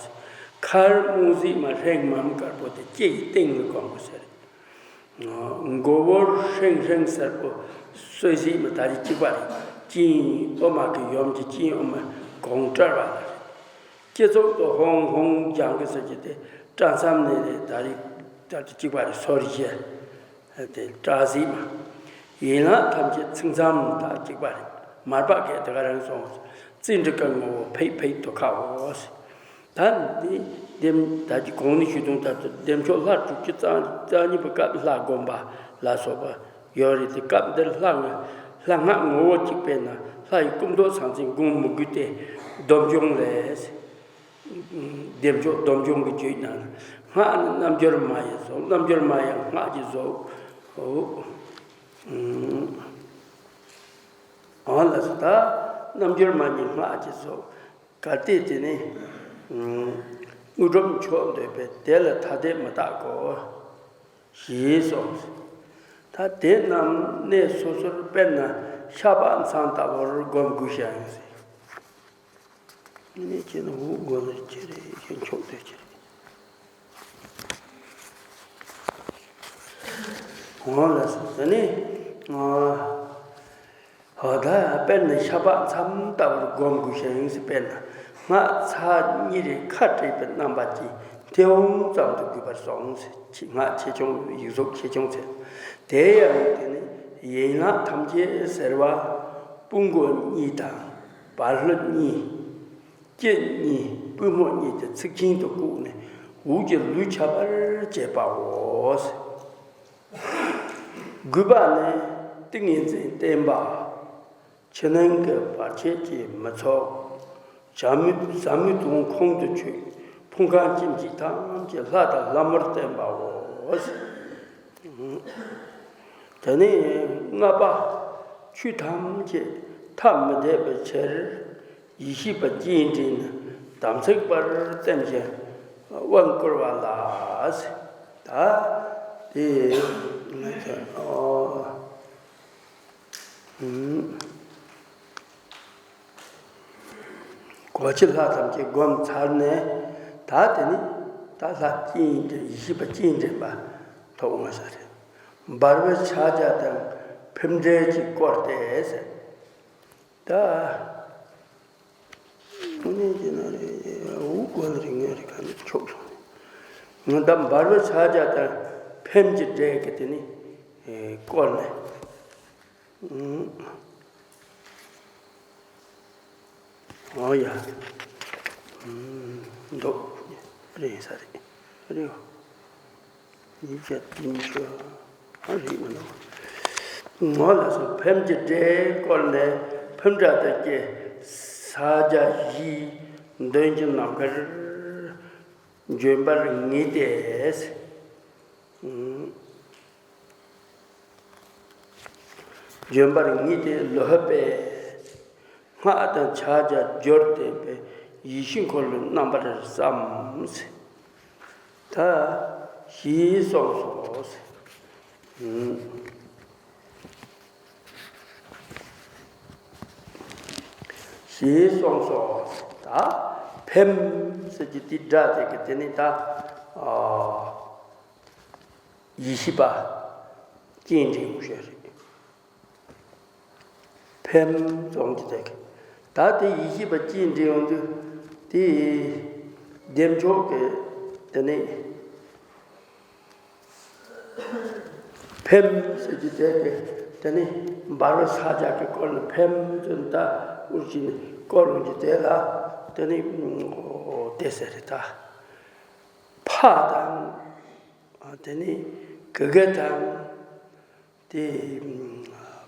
ཁར་སྨུག་གཟིགས་མ་ཧྲེང་མམ་དཀར་པོ་དེ་ལྕེ་ཡི་སྟེང་ལ་བསྒོམ་དགོས་ཟེར། མགོ་བོར་ཧྲེང་ཧྲེང་སེར་པོ་སོལ་གཟིགས་མ་ད་རེ་གཅིག་པ་རེད། ཅིན་ཨོ་མ་གི་ཡུམ་གྱི་ཅིན་ཨོ་མ་གོང་སྤྲར་བ་ལ། སྤྱི་ཚོགས་དུ་ཧོང་ཧོང་ལྗང་གི་ཟེར་གྱི་དེ་སྤྲ་མཚམས་ནས་རེད། ད་རེས་ད་དུ་གཅིག་པ་རེད། སོར་བཞི་དེ་སྤྲ་གཟིགས་མ། ཡན་ལག་ཐམས་ཅད་ཚིག་མཚམས་དང་གཅིག་པ་རེད། མར་པ་གས་དེ་ག་རང་སོང་། ཙི་འབྲི་ཀ་ངོ་བོ་ཕེག་ཕེག་དུ་ཁ་འོ་ཟེར། ད་འདི་འདེམ་ད་ཀྱི་གོང་ནས་ཞུས་དོན་ལྟར་དུ་འདེམ་ཆོག་ལྷ་དྲུག་ཅུ་རྩ་རྩ་གཉིས་པའི་སྐབས་ལྷ་བསྒོམ་པ་ལ་སོགས་པ་ཡོད་རེད་དེ། སྐབས་འདིར་ལྷ་ལྷ་སྔགས་ངོ་བོ་གཅིག་པས་ན་ལྷ་ཡི་སྐུ་མདོག་ཟང་ཟིང་སྒོམ་མི་དགོས་ཏེ། སྡོམ་འབྱུང་ལས། འདེམ་ཆོག་སྡོམ་འབྱུང་གི་བརྗོད་ནང་སྔགས་ནི་རྣལ་འབྱོར་མ་ཡིས་བཟོ། རྣལ་འབྱོར་མ་ཡང་སྔགས་ཀྱིས་བཟོ། འོ། ཨང་ལགས་སོ། ད་རྣལ་འབྱོར་མ་ཉིད་སྔགས་ཀྱིས་བཟོ། གལ་ཏེ་དེ་ནི་དངོས་གྲུབ་མཆོག་འདོད་པས་དེ་ལ་ཐ་དད་མི་རྟག་གོ། ཞེས་གསུངས། ད་དེ་རྣམས་གནས་སོ་སོར། དཔེར་ན་ཤ་པགས་མཚམས་ལྟ་བུར་སྒོམ་དགོས་ཤིང་། ངས་ནི་ཁྱེད་ནི་འུ་སྒོ་ནས་ཁྱེད་རེད། ཁྱེད་མཆོག་ཏུ་ཁྱེད་རེད། འོང་ལ་སོ། དེ་ནི་ཨ་ད་དཔེར་ན་ཤ་པགས་མཚམས་ལྟ་བུར་སྒོམ་དགོས་ཤིང་ཟེར། དཔེར་ན་སྔགས་ཚར་གཉིས་རེ་ཁ་བྲལ་བའི་རྣམ་པ་ཅིག་མཐེ་བོང་ཙམ་དུ་དགོས་པར་གསུངས་ཟེར། སྔགས་ཆེ་ཆུང་ཡིག་གཟུགས་ཆེ་ཆུང་ཟེར། དེ་ཡང་དེ་ནི་ཡན་ལག་ཐམས་ཅད་ཟེར་བ་དཔུང་མགོ་གཉིས་དང་བར་ལྷུ་གཉིས། དཀྱིལ་གཉིས། པུས་མོ་གཉིས་ཀྱི་ཚིགས་ཆེན་དུ་བཀུག་ནས་དབུགས་ཀྱི་ལུས་ཁྱབ་པར་བྱེད་པའོ། དགུ་པ་ནི་ཏིང་ངེ་འཛིན་བརྟན་པ། ཕྱི་ནང་གི་བར་ཆད་ཀྱིས་མི་ཚུགས། ཟབ་མོའི་ཟབ་མོའི་དོན་ཁོང་དུ་ཆུད། ཕུང་ཁམས་ཅན་གྱི་ཐམས་ཅད་ལྷ་དང་ལྷ་མོར་བསྟན་པའོ། དེ་ནས་ལྔ་པ། ཆོས་ཐམས་ཅད་ཐ་མི་དད་པའི་ཕྱིར། ཡེ་ཤེས་པ་སྤྱན་འདྲེན་ནི་དམ་ཚིག་པར་བསྟན་ཞིང་དབང་བསྐུར་བ་ལ། ད་དེ་ང་ཚོ་ཨོ། གོ་ཆེ་ལྷ་ཐམས་ཅད་བསྒོམས་ཚར་ནས། ད་དེ་ནི་ད་ལྷ་སྤྱན་འདྲེན་ཡེ་ཤེས་པ་སྤྱན་འདྲེན་པ་ཐོབ་འོང་ས་རེད། འབར་བའི་ཕྱག་རྒྱ་དང་ཕེབས་འདྲེན་གྱིས་བསྐོར་ཏེ་ཟེར། ད་དངོས་གནས་ཀྱི་ན་རེ་འུ་གོ་ན་རེ་ངན་རེ་ག་ནས་ཆོག་སོང་། ང་ད་འབར་བའི་ཕྱག་རྒྱ་དང་ཕེབས་ཀྱི་འདྲེན་གྱི་དེ་ནི་བསྐོར་ནས། ཨོ་ཡ། མདོ་རེད་ས་རེད། རེད། ཉིས་བརྒྱ་བདུན་ཅུ། ཨ་རེད་མི་འདུག་ངོ་ལ་སོགས་ཕེབས་ཀྱི་འདྲེན་བསྐོར་ནས་ཕེབས་འདྲ་ལྟར་གྱི་ཕྱག་རྒྱ་བཞིའི་འདོན་གྱི་རྣམ་ཐར་བརྗོད་པར་ངེས་ཏེ། བརྗོད་པར་ངེས་ཏེ་ལོ་པས། སྔགས་དང་ཕྱག་རྒྱ་སྦྱོར་བསྟན་པའི་ཡེ་ཤེས་འཁོར་ལོའི་རྣམ་པར་བསམ། ད་ཞེས་གསུངས་སོ། ཞེས་གསུངས་སོ། ད་ཕེབས་ཟེར་གྱི་དེ་སྒྲ་དེ་གི་དེ་ནི་ད་ཨ། ཡེ་ཤེས་པ་སྤྱན་འདྲེན་ཡོང་ཤེས་རེད། ཕེབས་ཙམ་གྱི་དེ་གི་ད་དེ་ཡེ་ཤེས་པ་སྤྱན་འདྲེན་ཡོང་དུས་དེ་བདེ་མཆོག་གི་དེ་ནི་ཕེབས་ཟེར་གྱི་དེ་གི་དེ་ནི་འབར་བའི་ཕྱག་རྒྱ་གི་སྐོར་ནས་ཕེབས་ཙམ་ད་འུར་གྱི་ནི་སྐོར་ཡོང་གི་དེ་ལ་དེ་ནི་དེ་ཟེར་རེད་ད། ཕ་དང་། དེ་ནས་གི་གེ་དང་། དེ་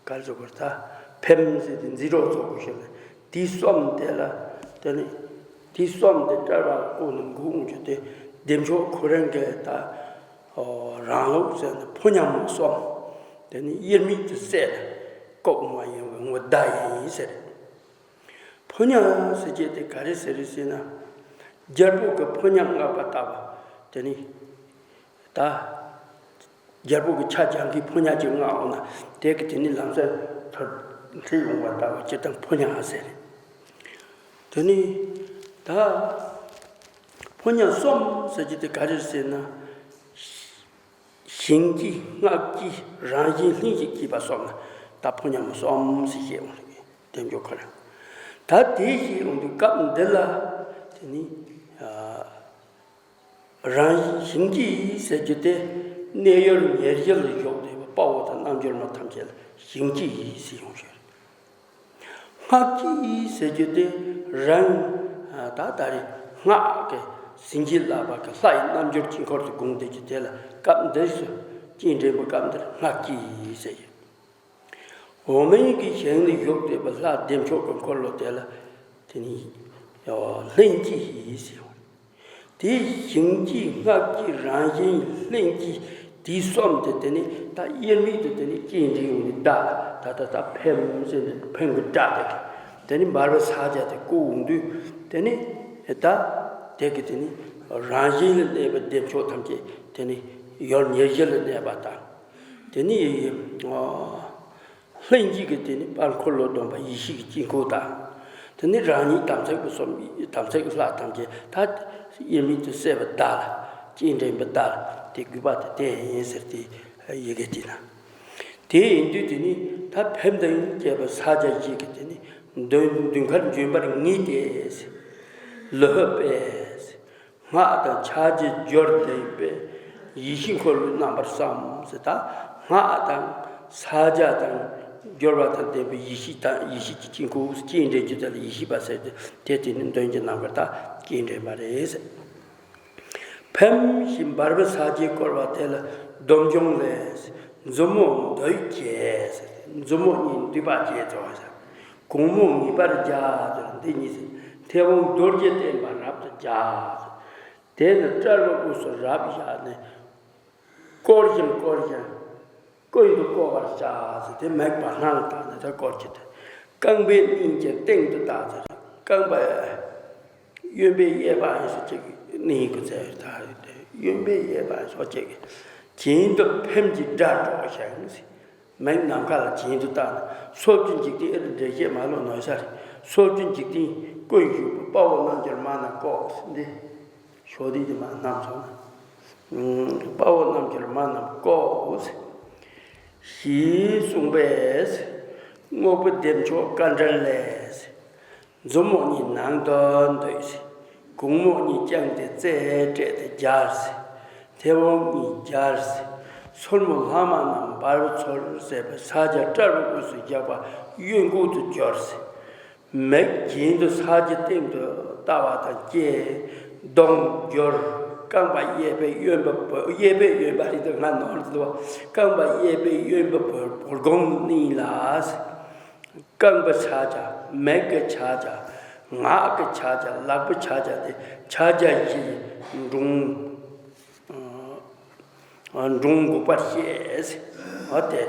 ག་རེ་ཟེར་དགོས་རེད་ད། ཕེབས་ཟེར་དེ་འཛིན་གྲོགས་ཚོགས་དགོས་ཤེས་ལ། དེ་གསུམ་དེ་ལ་དེ་ནས་དེ་གསུམ་དེ་བཀྲ་བ་ཀུན་ནས་འགུགས་འོང་རྒྱུ་དེ་བདེ་མཆོག་ཁོ་རང་གི་ད་རང་ལུགས་ཟེར་ན་ཕོ་ཉ་མོ་གསུམ་དེ་ནས་དབྱེར་མེད་དུ་བསྲེས་ནས་བཀོག་མ་ཡིན་པའི་ངོ་བརྡ་ཡིན་ཟེར། ཕོ་ཉ་ཟེར་གྱི་དེ་ག་རེ་ཟེར་རེད་ཟེར་ན། རྒྱལ་པོ་གི་ཕོ་ཉ་མངགས་པ་ལྟ་བུ་དེ་ནི། ད། རྒྱལ་པོ་གི་ཕྱག་རྒྱ་མཁན་ཕོ་ཉ་ཅིག་མངགས་འོང་ན་དེ་གི་དེ་ནི་ལམ་སེང་ཐོར་འཁྲིད་ཡོང་བ་ལྟ་བུ་སྤྱིར་བཏང་ཕོ་ཉ་ཟེར། དེ་ནི། ད། ཕོ་ཉ་གསུམ་ཟེར་གྱི་དེ་ག་རེ་ཟེར་ན། ཞིང་སྐྱིད་སྔགས་སྐྱིད་རང་བཞིན་ལྷན་ཅིག་སྐྱེས་པ་གསུམ་ལ་ད་ཕོ་ཉ་མོ་གསུམ་ཞེས་བཤད་འོང་ལ། བདེ་མཆོག་ཁོ་རང་། ད་དེ་བཞིན་ཡོང་དུས་སྐབས་འདི་ལ་དེ་ནི་རང་བཞིན་གྱིས་ཟེར་རྒྱུ་དེ་གནས་ཡུལ་ཉེར་བཞི་ལ་བཞུགས་བསྡད་པའི་དཔའ་བོ་དང་རྣལ་འབྱོར་མ་ཐམས་ཅད་ལ་བྱིན་གྱིས་ཟེར་ཡོང་ཞོར། སྔགས་ཀྱིས་ཟེར་རྒྱུ་དེ་རང་ད་ད་རེས་སྔགས་ཀྱི་ཟིན་བྲིས་བཀླགས་པ་གི་ལྷ་ཡི་རྣལ་འབྱོར་དཀྱིལ་འཁོར་དུ་དགོངས་བསྡད་རྒྱུ་དེ་ལ་སྐབས་འདིར་སུ་སྤྱན་འདྲེན་པའི་སྐབས་འདིར་སྔགས་ཀྱིས་ཟེར་རྒྱུ། འོག་མིན་གྱི་ཞིང་ལ་བཞུགས་བསྡད་པའི་ལྷ་བདེ་མཆོག་གི་འཁོར་ལོ་དེ་ལ་དེ་ནི་ལྷན་སྐྱེས་ཟེར་བ། དེ་བྱིན་གྱིས་སྔགས་ཀྱིས་རང་བཞིན་ལྷན་སྐྱེས་དེ་གསུམ་དེ་དེ་ནི་ད་དབྱེར་མེད་དུ་དེ་ནི་སྐྱེ་འདྲེན་ཡོང་ནས་བརྡ་ད་ད་ད་ཕེབས་ཟེར་ནས་ཕེབས་ཀྱི་སྒྲ་དེ་གི་དེ་ནི་འབར་བའི་ས་རྒྱ་དེ་བཀུག་འོང་དུས་དེ་ནི་ད་དེ་གི་དེ་ནི་རང་བཞིན་ལ་གནས་པའི་བདེ་མཆོག་ཐམས་ཅད་དེ་ནི་ཡུལ་ཉེར་བཞི་ལ་གནས་པ་དང་། དེ་ནི་ལྷན་སྐྱེས་ཀྱི་དེ་ནི་དཔལ་འཁོར་ལོ་སྡོམ་པ་ཡེ་ཤེས་ཀྱི་དཀྱིལ་འཁོར་དང་། དེ་ནི་རང་ཉིད་དམ་ཚིག་གི་སོམ་དམ་ཚིག་གི་ལྷ་ཐམས་ཅད་ད་དབྱེར་མེད་དུ་གསལ་བའི་བརྡ་ལ་སྤྱན་འདྲེན་པའི་བརྡ་ལ་དེ་དགོས་པ་དེ་དེ་ཡིན་ཟེར་ཏེ་ཡི་གེ་དེ་ན། དེ་ཡིན་དུས་དེ་ནི་ད་ཕེབས་འདི་སྐྱེས་པའི་ས་རྒྱ་བཞི་གི་དེ་ནི་མདུན་མདུན་མཁར་འབྱོན་པར་ངེས་ཏེ། ལྷོད་པས། སྔགས་དང་ཕྱག་རྒྱའི་སྦྱོར་ལྡན་པས་ཡེ་ཤེས་འཁོར་ལོའི་རྣམ་པར་བསམ་ཟེར། ད་སྔགས་དང་ཕྱག་རྒྱ་དང་སྦྱོར་བ་དང་ལྡན་པའི་ཡེ་ཤེས་དང་ཡེ་ཤེས་ཀྱི་དཀྱིལ་འཁོར་སྤྱན་འདྲེན་རྒྱུ་དེ་ལ་ཡེ་ཤེས་པ་ཟེར་ཏེ་དེ་ནི་མདུན་གྱི་རྣམ་པར་ད་སྤྱན་འདྲེན་པ་རེད་ཟེར། ཕེབས་ཤིང་འབར་བའི་ས་རྒྱས་བསྐོར་བ་དེ་ལ་སྡོམ་འབྱུང་ལས། མཛུབ་མོ་མདུད་བྱས་ཟེར། མཛུབ་མོ་གཉིས་མདུད་པ་བྱས་ཙང་ཟེར། གུང་མོ་ངེས་པར་རྒྱ་ཟེར་འདི་གཉིས་ཟེར། མཐེ་བོང་རྡོ་རྗེ་བསྟན་པ་རབ་ཏུ་རྒྱ་ཟེར། དེ་ནི་དཔྲལ་བའི་དབུས་སུ་རབ་བཞག་ནས། བསྐོར་ཞིང་བསྐོར་ཞིང་ཀུན་ཏུ་བསྐོར་བར་བྱ་ཟེར། དེ་མིག་བར་སྣང་ལ་བལྟས་ནས་ད་བསྐོར་གྱི་དེ། རྐང་པའི་སྙིང་གི་སྟེང་དུ་བལྟ་ཟེར། རྐང་པ་གཡོན་པའི་གཡས་པ་ཡིན་སོགས་ཅིག་གནས་ཀྱི་ཚེ་ད་གཡོན་པའི་གཡས་པ་ཡིན་སོགས་ཅིག་གྱེན་དུ་ཕེབས་ཀྱི་སྒྲ་སྒྲོགས་ཤིང་། མིག་ནམ་མཁའ་ལ་གྱེན་དུ་བལྟ་ནས་སོ་བཅུ་འཇིག་རྟེན་ཨེ་རུ་འགྲེལ་བཤད་མ་ལོ་ནོ་ཤར། སོ་བཅུ་འཇིག་རྟེན་ཀུན་བཞུགས་པའི་དཔའ་བོ་རྣལ་འབྱོར་མ་རྣམས་བསྐོར་འདི། ཕྱོགས་འདི་དེ་མ་རྣམ་ཚོགས་ན། དཔའ་བོ་རྣལ་འབྱོར་མ་རྣམས་བསྐོར། ཞེས་གསུངས་པས། རྔོག་པོ་བདེ་མཆོག་དཀའ་འགྲེལ་ལས། མཛུབ་མོ་གཉིས་ནང་དུ་འདུས། གུང་མོ་གཉིས་བརྐྱངས་ཏེ་རྩེ་སྤྲད་དེ་སྦྱར། མཐེ་བོང་གཉིས་སྦྱར། སོར་མོ་ལྷག་མ་རྣམས་འབར་བའི་ཚུལ་ཟེར་བའི་ཕྱག་རྒྱ་དཔྲལ་བའི་དབུས་སུ་བཞག་པ་གཡོན་ཁུག་ཏུ་གྱུར། མིག་གྱེན་དུ་ཕྱག་རྒྱའི་སྟེང་དུ་བལྟ་བ་དང་བཅས། གདོང་བསྒྱུར། རྐང་པ་གཡས་པའི་གཡོན་པ་བོ་གཡས་པའི་གཡོན་པ་རེད་དེ་ང་ནོར་འདུག་རྐང་པ་གཡས་པའི་གཡོན་པ་བོ་བོར་གོང་གནས་ལ། རྐང་པའི་ཕྱག་རྒྱ། མིག་གི་ཕྱག་རྒྱ། ངག་གི་ཕྱག་རྒྱ། ལག་པའི་ཕྱག་རྒྱ་སྟེ་ཕྱག་རྒྱ་བཞི་ཡི་འབྲིང་། འབྲིང་འགུགས་པར་བཤད། འོ་དེ།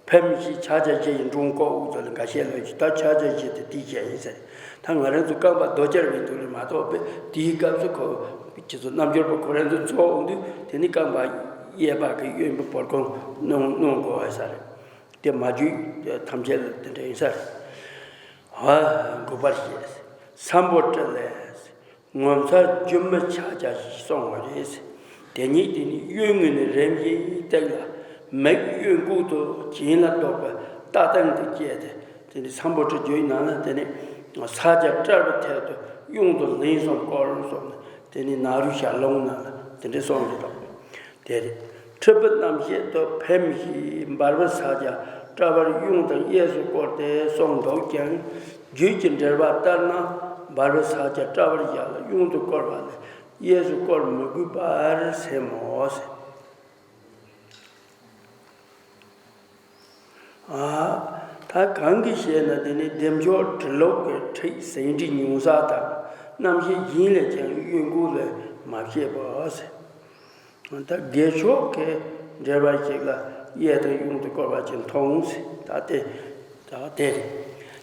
ཕེབས་ཤིང་ཕྱག་རྒྱ་བཞི་ཡི་འབྲིང་བསྐོར་དབུ་ཚུགས་ལ་འགའ་ཤས་ལོས་ཀྱི་ད་ཕྱག་རྒྱ་བཞི་དེ་དེའི་ཞལ་ཡིན་ཟེར། ད་ང་རང་ཚོ་རྐང་པ་རྡོ་སྐྱར་བའི་འདུག་ལས་མ་གཏོགས་པས་དེའི་སྐབས་སུ་ཁོ་ཁྱེད་ཚོ་རྣལ་འབྱོར་པ་ཁོ་རང་ཚོ་འཚོགས་འོང་དུས་དེ་ནི་རྐང་པ་གཡས་པ་གི་གཡོན་པའི་བོར་གོང་གནོན་གནོན་དགོས་པ་ས་རེད། དེ་མ་བརྒྱུད་ཐམས་ཅད་ལ་དེ་འདྲ་ཡིན་ས་རེད། འོ་འགུགས་པར་བཤད། སམ་བྷོ་ཊ་ལས། ངོ་མཚར་སྒྱུ་མའི་ཕྱག་རྒྱ་ཞིག་གསུངས་པ་རེད། དེ་ཉིད་དེ་ནི་གཡོན་ངོས་ནས་རིམ་བཞིན་བཏེགས་ལ་མིག་གཡོན་ཁུག་ཏུ་གྱེན་ལ་ལྡོག་པའི་ལྟ་སྟངས་དེ་བསྐྱེད་དེ་དེ་ནི་སམ་བྷོ་ཊ་བརྗོད་ནང་ལ་དེ་ནི་ཕྱག་རྒྱ་དཔྲལ་བའི་ཐད་དུ་གཡོན་དུ་ལན་གསུམ་བསྐོར་གསུངས་ནས་དེ་ནི་ནཱ་རོའི་ཞལ་ལུང་ནང་ལ་དེ་འདྲའི་གསུངས་ཡོད་དོ། དེ་རེད། ཁྲི་པའི་རྣམ་ཤེས་དུ་ཕེབས་ཤིང་འབར་བའི་ཕྱག་རྒྱ་དཔྲལ་བར་གཡོན་དང་གཡས་སུ་བསྐོར་ཏེ་གསུངས་འདུག་ཀྱང་། རྒྱུད་ཀྱི་འགྲེལ་པ་ལྟར་ན་འབར་བའི་ཕྱག་རྒྱ་དཔྲལ་བར་བཞག་ལ་གཡོན་དུ་བསྐོར་བ་ལས་གཡས་སུ་བསྐོར་མི་དགོས་པར་སེམས་མོ་ཟེར། ཨ། ད་གང་གིས་ཤེས་ན་དེ་ནི་བདེ་མཆོག་འབྲི་ཀློག་གི་ཁྲིད་ཟིན་བྲིས་ཉུང་ས་དང་རྣམ་བཤད་གཞན་ལས་ཀྱང་གཡོན་ཁུག་ལས་མ་བཤད་པ་ཟེར། ད་དགེ་མཆོག་གི་འགྲེལ་པ་ཞིག་ལ་གཡས་དང་གཡོན་དུ་བསྐོར་བ་ཅིག་མཐོང་ཟེར། ད་དེ་ད་དེ་རེད།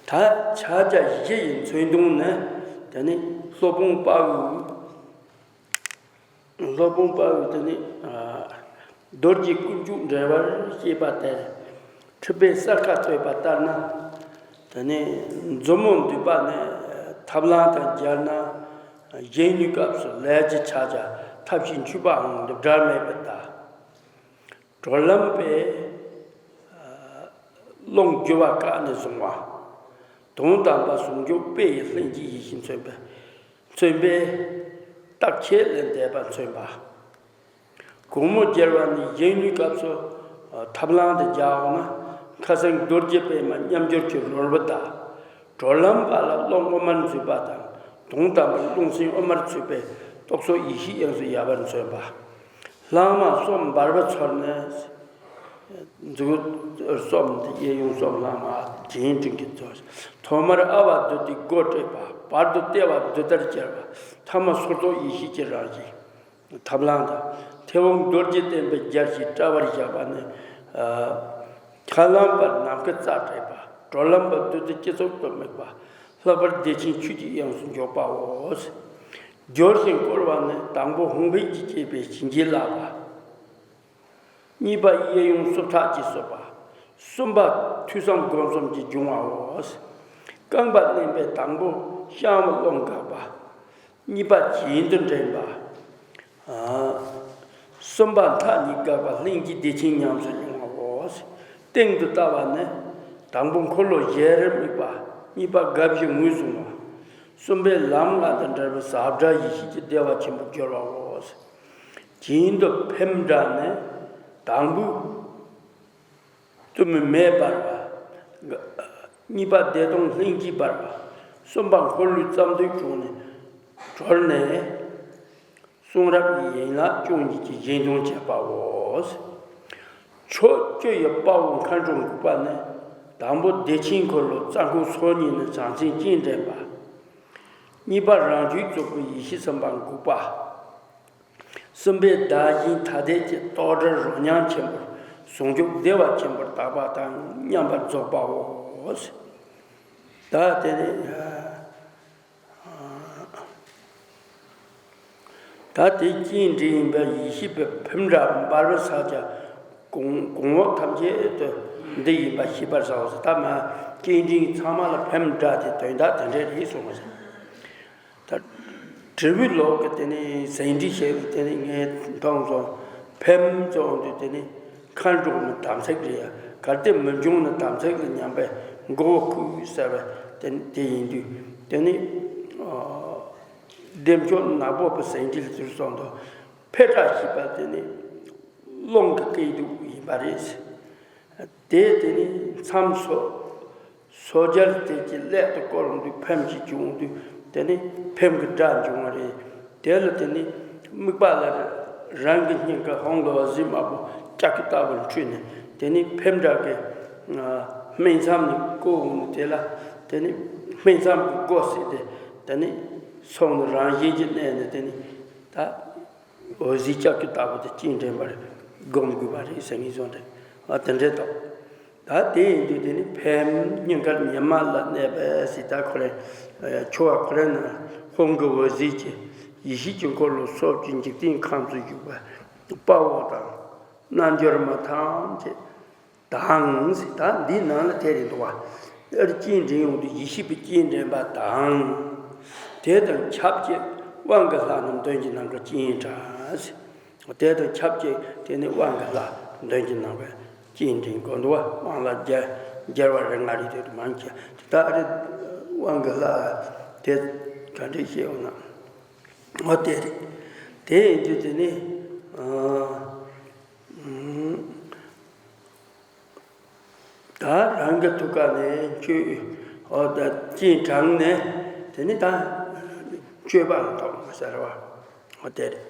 ད་ཕྱག་རྒྱ་བཞི་ཡི་མཚོན་དོན་ནི་དེ་ནི་སློབ་དཔོན་དཔའ་བོས། སློབ་དཔོན་དཔའ་བོས་དེ་ནི་རྡོ་རྗེ་ཀུན་འཇུག་འགྲེལ་པར་བཤད་པ་དེར། ཁྲི་པས་གསལ་ཁ་བཏོད་པ་ལྟར་ན། དེ་ནི་མཛུབ་མོ་མདུད་པ་ནི་ཐབས་ལམ་དང་སྦྱར་ན་གཞན་ལུས་སྐབས་སུ་ལས་ཀྱི་ཕྱག་རྒྱ་ཐབས་ཤེས་འཁྱུད་པའང་འདི་འདྲ་མེད་པར་གདའ། གྲོལ་ལམ་པས་རླུང་རྒྱུ་བ་བཀག་ནས་བཟུང་བ། དོན་དམ་པ་ཟུང་འཇུག་དཔེ་ཡི་ལྷན་སྐྱེས་ཡེ་ཤེས་མཚོན་པའི། མཚོན་པའི་རྟགས་ཁས་ལེན་འདས་པ་མཚོན་པ། དགོང་མོ་རྒྱལ་བ་ནི་གཞོན་ནུའི་སྐབས་སུ་ཐབས་ལམ་དུ་སྦྱར་འོང་ན། ཁ་སང་རྡོ་རྗེ་པད་མ་མཉམ་སྦྱོར་གྱི་རོལ་པ་དང་། གྲོལ་ལམ་པ་ལ་ཀློང་དབུ་མར་འཛུད་པ་དང་། དོན་དམ་པར་རླུང་སེམས་དབུ་མར་ཚུད་པའི་རྟོག་ཚོགས་ཡེ་ཤེས་དབྱིངས་སུ་ཡལ་བར་མཚོན་པ། ལྷག་མ་གསུམ་འབར་བ་ཚོར་ནས། མཛུབ་གུ་གསུམ་དེ་གཡས་གཡོན་གསུམ་ལྷག་མ་རྒྱན་དྲིང་གི་ཚོར། ཐོག་མར་ཨ་བ་བདུད་དེ་སྒོ་སྤྲད་པ། བར་དུ་ལྟེ་བ་བདུད་ལྟར་གྱེར་བ། ཐ་མ་སོར་རྟོག་ཡེ་ཤེས་ཀྱི་རང་བཞིན། ཐབས་ལམ་དང་། མཐེ་བོང་རྡོ་རྗེ་བརྟན་པའི་རྒྱལ་གྱིས་དཔྲལ་བར་བཞག་པ་ནི། ཨ། ཁ་ལམ་པར་ནམ་མཁའི་རྩ་སྤྲད་པ། གྲོལ་ལམ་པར་བདུད་རྩི་སྤྱི་གཙུག་ཏུ་དམིགས་པ། ལྷག་པར་བདེ་ཆེན་ཆོས་ཀྱི་དབྱིངས་སུ་འཇོག་པའོ། སྦྱོར་ཞིང་བསྐོར་བ་ནི། དང་པོ་ཧཱུྃ་ཕཊ་ཀྱིས་བསྐྱེད་པའི་བྱིན་གྱིས་བརླབས་པ། གཉིས་པ་གཡས་གཡོན་གསུབ་ཐག་གིས་གསོབ་པ། གསུམ་པ་ཐོས་བསམ་སྒོམ་གསུམ་གྱིས་སྦྱོང་བའོ། རྐང་པ་བརྣན་པས་དང་པོ་བཤང་བ་རླུང་འགགས་པ། གཉིས་པ་གྱེན་དུ་འདྲེན་པ། ཨ། གསུམ་པ་མཐའ་གཉིས་འགགས་པ། ལྷན་སྐྱེས་བདེ་ཆེན་ཉམས་སུ་མྱོང་བའོ། སྟེང་དུ་བལྟ་བ་ནི། དང་པོ་འཁོར་ལོ་བཞི་རུ་དམིགས་པ། གཉིས་པ་དགའ་བཞི་ངོས་བཟུང་བ། གསུམ་པས་ལམ་ལྔ་དང་འབྲེལ་བའི་ཟབ་དྲགས་ཡེ་ཤེས་ཀྱི་བདེ་བ་ཆེན་པོར་སྦྱོར་བའོ། གྱེན་དུ་འཕེན་འདྲ་ནི། དང་པོ་གཏུམ་མོའི་མེ་འབར་བ། གཉིས་པ་བདེ་སྟོང་ལྷན་སྐྱེས་འབར་བ། གསུམ་པ་འཁོར་ལོའི་རྩ་མདུད་གྲོལ་ནས། གྲོལ་ནས། གསུང་རབ་ཡན་ལག་བཅུ་གཉིས་ཀྱི་གཞན་དོན་བྱེད་པའོ། ཕྱོགས་བཅུ་ཡི་དཔའ་བོ་མཁའ་འགྲོ་འགུགས་པ་ནི། དང་པོ་བདེ་ཆེན་འཁོར་ལོ་རྩ་འཁོར་སོ་གཉིས་ནས་བྱང་སེམས་སྤྱན་འདྲེན་པ། གཉིས་པ་རང་རྒྱུད་རྫོགས་པའི་ཡེ་ཤེས་སེམས་དཔའ་འགུགས་པ། གསུམ་པས་བདག་གཞན་ཐ་དད་ཀྱི་རྟོག་བྲལ་རོ་མཉམ་ཆེན་པོར་ཟུང་འཇུག་བདེ་བ་ཆེན་པོར་དག་པ་དང་མཉམ་པར་རྫོགས་པའོ། ད་དེ་ནི། ད་དེ་སྤྱན་འདྲེན་ཡིན་པས་ཡེ་ཤེས་པའི་འཕེན་འདྲ་འབར་བའི་ས་ཆ་གོང་གོང་འོག་ཐམས་ཅད་དུ་འདི་ཡིན་པ་ཤེས་པར་བྱའོ་ཟེར། ད་མ་སྤྱན་འདྲེན་ཚང་མ་ལ་འཕེན་འདྲ་དེ་དོན་དག་དེ་འདྲས་རེད་གསུངས་པ་ཟེར། ད་དྲིལ་བུའི་ལོགས་ཀྱི་དེ་ནི་ཟེང་འདྲི་བྱས་པའི་དེ་ནི་ངས་མཐོང་སོང་། འཕེན་གཙོ་བོ་འདི་དེ་ནི་མཁའ་འགྲོ་ནི་དམ་ཚིག་རེད་ཡ། གལ་ཏེ་མི་འབྱུང་ནི་དམ་ཚིག་ལ་ཉམས་པའི་མགོ་བོ་ཁུག་ཟེར་བ་དེ་དེ་ཡིན་དུས་དེ་ནི་ཨ་བདེ་མཆོག་ནག་པོ་པའི་ཟེང་འདྲི་ལ་ཟེར་སོང་དུ་འཕེན་འདྲ་ཞེས་པ་དེ་ནི་རླུང་གི་སྐད་དུ་ཡིན་པ་རེད། དེ་དེ་ནི་མཚམས་སོ་སོ་སྦྱར་དེ་གྱི་ཀླད་དུ་བསྐོར་འོང་དུས་འཕེན་གྱི་བྱུང་འོང་དུས་དེ་ནི་འཕེན་གྱི་སྒྲ་འབྱུང་བ་རེད། དེ་ལ་དེ་ནི་དམིགས་པ་ལ་རང་གི་སྙིང་ག་ཧོང་གི་འོད་ཟེར་དམར་པོ་ལྕགས་ཀྱུ་ལྟ་བུར་འཕྲོས་ནས་དེ་ནི་འཕེན་འདྲ་གི་སྨིན་མཚམས་ནས་བསྐོར་འོང་དུས་དེ་ལ་དེ་ནི་སྨིན་མཚམས་ཀྱི་སྒོ་ཟེར་ཏེ་དེ་ནི་སོང་ནས་རང་བཞིན་གྱིས་གནས་ནས་དེ་ནི་ད། འོད་ཟེར་ལྕགས་ཀྱུ་ལྟ་བུ་དེ་སྤྱན་འདྲེན་པར་སྒོམ་དགོས་པ་རེད་ཟེར་ངེས་བཟུང་རེད། ཨ་དེ་འདྲའི་ཐོག་ད་དེ་ཡིན་དུས་དེ་ནི་འཕེན་སྙིང་གར་ཉི་མ་ལ་གནས་པའི་སྲིད་ད་ཁོ་རེ་ཆུ་བ་ཁོ་རེ་ན་ཧོང་གི་འོད་ཟེར་གྱི་ཡེ་ཤེས་ཀྱི་འཁོར་ལོ་སོགས་ཀྱི་འཇིག་རྟེན་ཁམས་སུ་བཞུགས་པའི་དཔའ་བོ་དང་རྣལ་འབྱོར་མ་ཐམས་ཅད། དང་ཟེར་ད་འདིའི་ནང་ལ་དེ་རེད་འདུག་བ། ཨར་སྤྱན་འདྲེན་ཡོང་དུས་ཡེ་ཤེས་པའི་སྤྱན་འདྲེན་པ་དང་། དེ་དང་ཆབས་ཅིག་དབང་གི་ལྷ་རྣམས་མདུན་གྱི་ནམ་མཁར་སྤྱན་དྲངས་ཟེར། དེ་དང་ཆབས་ཅིག་དེ་ནི་དབང་གི་ལྷ་མདུན་གྱི་ནམ་མཁར་སྤྱན་འདྲེན་དགོས་འདུག་བ། དབང་ལ་རྒྱལ་རྒྱལ་བ་རིགས་ལྔ་རེད་དེ་མང་ཆེ་ད་ཨ་རེ་དབང་གི་ལྷ་དེ་ག་འདྲས་ཤེས་འོང་ན། འོ་དེ་རེད། དེ་ཡིན་དུས་དེ་ནི། ཨ། ད་རང་གི་ཐུགས་ཀ་ནས་ཆོས་འོ་ད་སྤྱན་དྲངས་ནས་དེ་ནི་ད་སྤྱོད་པ་ལ་ཐོགས་མ་ཟེར་བ་འོ་དེ་རེད།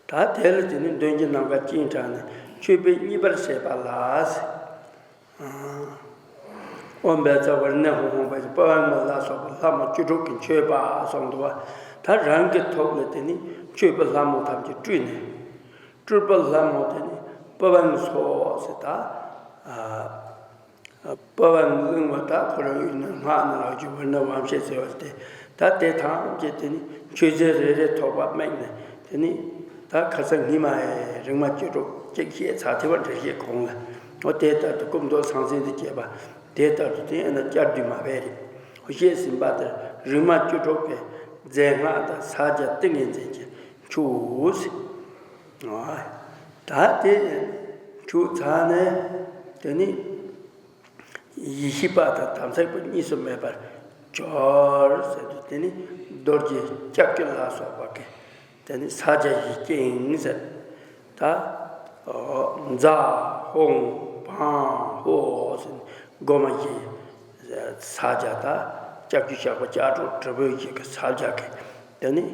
ད་དེ་ལ་དེ་ནི་མདུན་གྱི་ནམ་མཁར་སྤྱན་དྲངས་ནས་མཆོད་པས་མཉེས་པར་བྱེད་པ་ལ། ཨོཾ་བཛྲ་ཝཱ་ར་ཎི་ཧཱུྃ་ཧཱུྃ་ཕཊ་ཀྱི་པི་ཝང་ལ་སོགས་པ་ལྷ་མོ་བཅུ་དྲུག་གི་མཆོད་པ་གསུངས་འདུག་བ། ད་རང་གི་ཐུགས་ལ་དེ་ནི་མཆོད་པའི་ལྷ་མོ་ཐམས་ཅད་སྤྲུལ་ནས། སྤྲུལ་པའི་ལྷ་མོ་དེ་ནི་པི་ཝང་སོགས་ཟེར་ད། ཨ། པི་ཝང་གླིང་བ་ད་ཁོ་རང་ཡུལ་ནས་སྔགས་ནང་ལ་རྒྱུ་བར་ན་བམ་ཤེས་ཟེར་བ་སྟེ། ད་དེ་ཐམས་ཅད་དེ་ནི་མཆོད་རྫས་རེ་རེ་ཐོགས་པ་སྨིན་ནས་དེ་ནི་ད་ཁ་སང་ཉི་མ་ཡི་རིག་མ་བཅུ་དྲུག་ཅིག་བཤད་ཚར་དེ་བ་འགྲེལ་བཤད་གོང་ལ། འོ་དེ་ལྟར་དུ་སྐུ་མདོག་ཟང་ཟིང་དུ་བྱས་པ་དེ་ལྟར་དུ་དེ་ཨ་ན་བསྐྱར་ཟློས་མ་བས་རེད། འོ་བཤད་ཟིན་པ་ལྟར་རིག་མ་བཅུ་དྲུག་གི་རྫས་སྔགས་དང་ཕྱག་རྒྱ་ཏིང་ངེ་འཛིན་གྱི་མཆོག་ཟེར། ད་དེ་མཆོག་ཚར་ནས་དེ་ནི། ཡེ་ཤེས་པ་དང་དམ་ཚིག་པ་གཉིས་སུ་མེད་པར་ སྦྱོར་ཟེར་དུས་དེ་ནི་རྡོ་རྗེ་ལྕགས་ཀྱུ་ལ་སོགས་པ་གི་དེ་ནི་ཕྱག་རྒྱ་བཞིའི་སྤྱན་ཟེར། ད་ཛཿ་ཧཱུྃ་བཾ་ཧོཿ་ཟེར་ནས་སྒོ་མ་བཞི་ཕྱག་རྒྱ། ད་ལྕགས་ཀྱུ་ཞགས་པ་ལྕགས་སྒྲོག་དྲིལ་བུ་བཞི་གི་ཕྱག་རྒྱ་གི་དེ་ནི་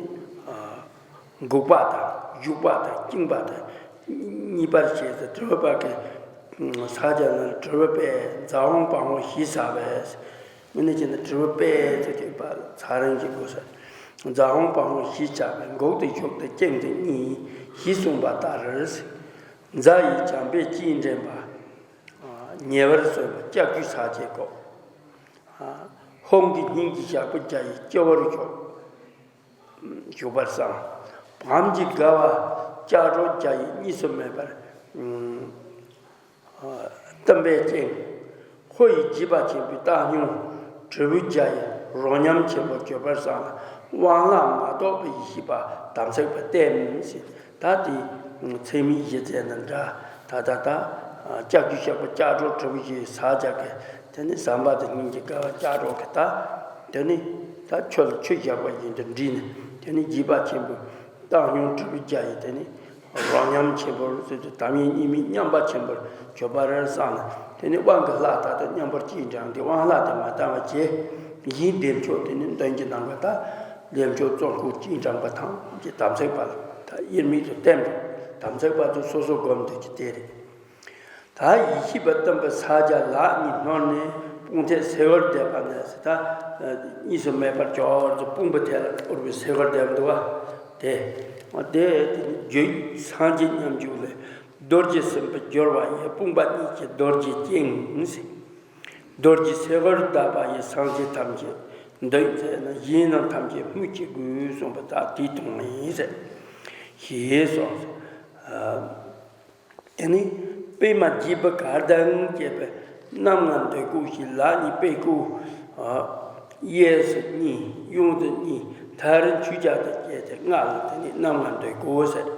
འགུགས་པ་དང་གཞུག་པ་དང་བཅིངས་པ་དང་གཉིས་པར་བྱས་ཏེ་དྲིལ་བུ་པ་གི་ཕྱག་རྒྱ་ན་དྲིལ་བུ་པས་ཛཿ་ཧཱུྃ་བཾ་ཧོཿ་བཞི་ཕྱག་པས། དངོས་གནས་བྱས་ན་དྲིལ་བུ་པས་ཚུལ་གྱིས་པ་ཚ་རང་གི་དགོས་ས། ཛཿ་ཧཱུྃ་བཾ་ཧོཿ་བཞི་ཕྱག་པས་འགུགས་ཏེ་གཞུག་ཏུ་བཅིངས་ཏེ་གཉིས་ཞེས་གསུངས་པ་ལྟར། ཛཿ་ཡི་བྱམས་པས་སྤྱན་འདྲེན་པ། ཉེ་བར་སོན་པ་ལྕགས་ཀྱུ་ཕྱག་རྒྱའི་སྒོ། ཧཱུྃ་གི་སྙིང་གི་ཞགས་པ་བརྒྱ་ཡིས་སྤྱི་བོར་བཞུགས། བཞུགས་པར་བསམ། བཾ་གྱི་དགའ་བ་ལྕགས་སྒྲོག་བརྒྱ་ཡིས་གཉིས་སུ་མེད་པར་བསྟིམ་པའི་སྤྱན། ཧོཿ་ཡི་འཇིགས་པ་ཆེན་པོའི་བཏང་སྙོམས་དྲིལ་བུ་བརྒྱ་ཡིས་རོ་མཉམ་ཆེན་པོར་གྱུར་པར་བསམ་ལ་དབང་ལྷ་མ་གཏོགས་པའི་ཡེ་ཤེས་པ་དམ་ཚིག་པ་བསྟིམ་ཟེར། ད་དེ་ཚད་མེད་བཞི་ཚད་དང་འདྲ། ད་ད་ད་ལྕགས་ཀྱུ་ཞགས་པ་ལྕགས་སྒྲོག་དྲིལ་བུ་བཞིའི་ཕྱག་རྒྱ་གི་དེ་ནི་བྱམས་པ་དང་སྙིང་རྗེ་དགའ་བ་ལྕགས་སྒྲོག་གི་ད་དེ་ནི་ད་ཆུ་ལ་ཆུ་བཞག་པ་བཞིན་དུ་བསྒྲིལ་ནས་དེ་ནི་འཇིགས་པ་ཆེན་པོའི་བཏང་སྙོམས་དྲིལ་བུ་བརྒྱ་ཡིས་དེ་ནི་རོ་མཉམ་ཆེན་པོར་ཟེར་དུས་དམ་ཡེ་གཉིས་མེད་མཉམ་པ་ཆེན་པོར་གྱུར་པར་བསམ་ལ་དེ་ནི་དབང་གི་ལྷ་དག་དང་མཉམ་པར་སྤྱན་དྲངས་ཏེ་དབང་ལྷ་དེ་མ་བཏང་བ་བྱས། གཞན་བདེ་མཆོག་དེ་ནི་མདུན་གྱི་ནམ་མཁའ་དང་བདེ་མཆོག་གཙོ་འཁོར་སྤྱན་དྲངས་པ་ཐམས་ཅད་དམ་ཚིག་པ་ལ་ད་དབྱེར་མེད་དུ་བསྟན་པ། དམ་ཚིག་པ་དེ་སོ་སོ་སྒོམ་དུས་ཀྱི་དེ་རེད། ད་ཡེ་ཤེས་པ་བསྟིམ་པའི་ཕྱག་རྒྱ་ལག་གཉིས་ནོར་ནས་དཔུང་ཐད་སེ་གོལ་བསྡེབས་པ་ནས་ད་གཉིས་སུ་མེད་པར་སྦྱོར་དུ་དཔུང་པའི་ཐད་ལ་འུར་བའི་སེ་གོལ་བསྡེབས་འདུག་བ། དེ་དེ་རྒྱུད་སངས་རྒྱས་སྙོམས་འཇུག་ལས། རྡོ་རྗེ་སེམས་དཔའི་སྦྱོར་བ་ཡི། དཔུང་པ་གཉིས་ཀྱིས་རྡོ་རྗེ་བཅིངས་ཟེར། རྡོ་རྗེ་སེ་གོལ་བརྡབས་པ་ཡིས། སངས་རྒྱས་ཐམས་ཅད་འདུས་མཛད་ན། གཞན་རྣམས་ཐམས་ཅད་སྨོས་ཅི་དགོས། གསུངས་པ་ལྟར་དེ་མཐོང་ངེས་ཟེར། ཞེས་སོ། དེ་ནི་པདྨ་རྒྱས་པའི་གར་དང་བཅས་པའི་རྣམ་ལྔ་འདོད་དགུ་ཞེས་ལག་གཉིས་པད་ཁུ། གཡས་སུ་གཉིས། གཡོན་དུ་གཉིས། མཐར་མཆོད་བྱ་དང་བཅས་ཏེ་ལྔ་ལ་དེ་ནི་རྣམ་ལྔ་འདོད་དགུ་ཟེར།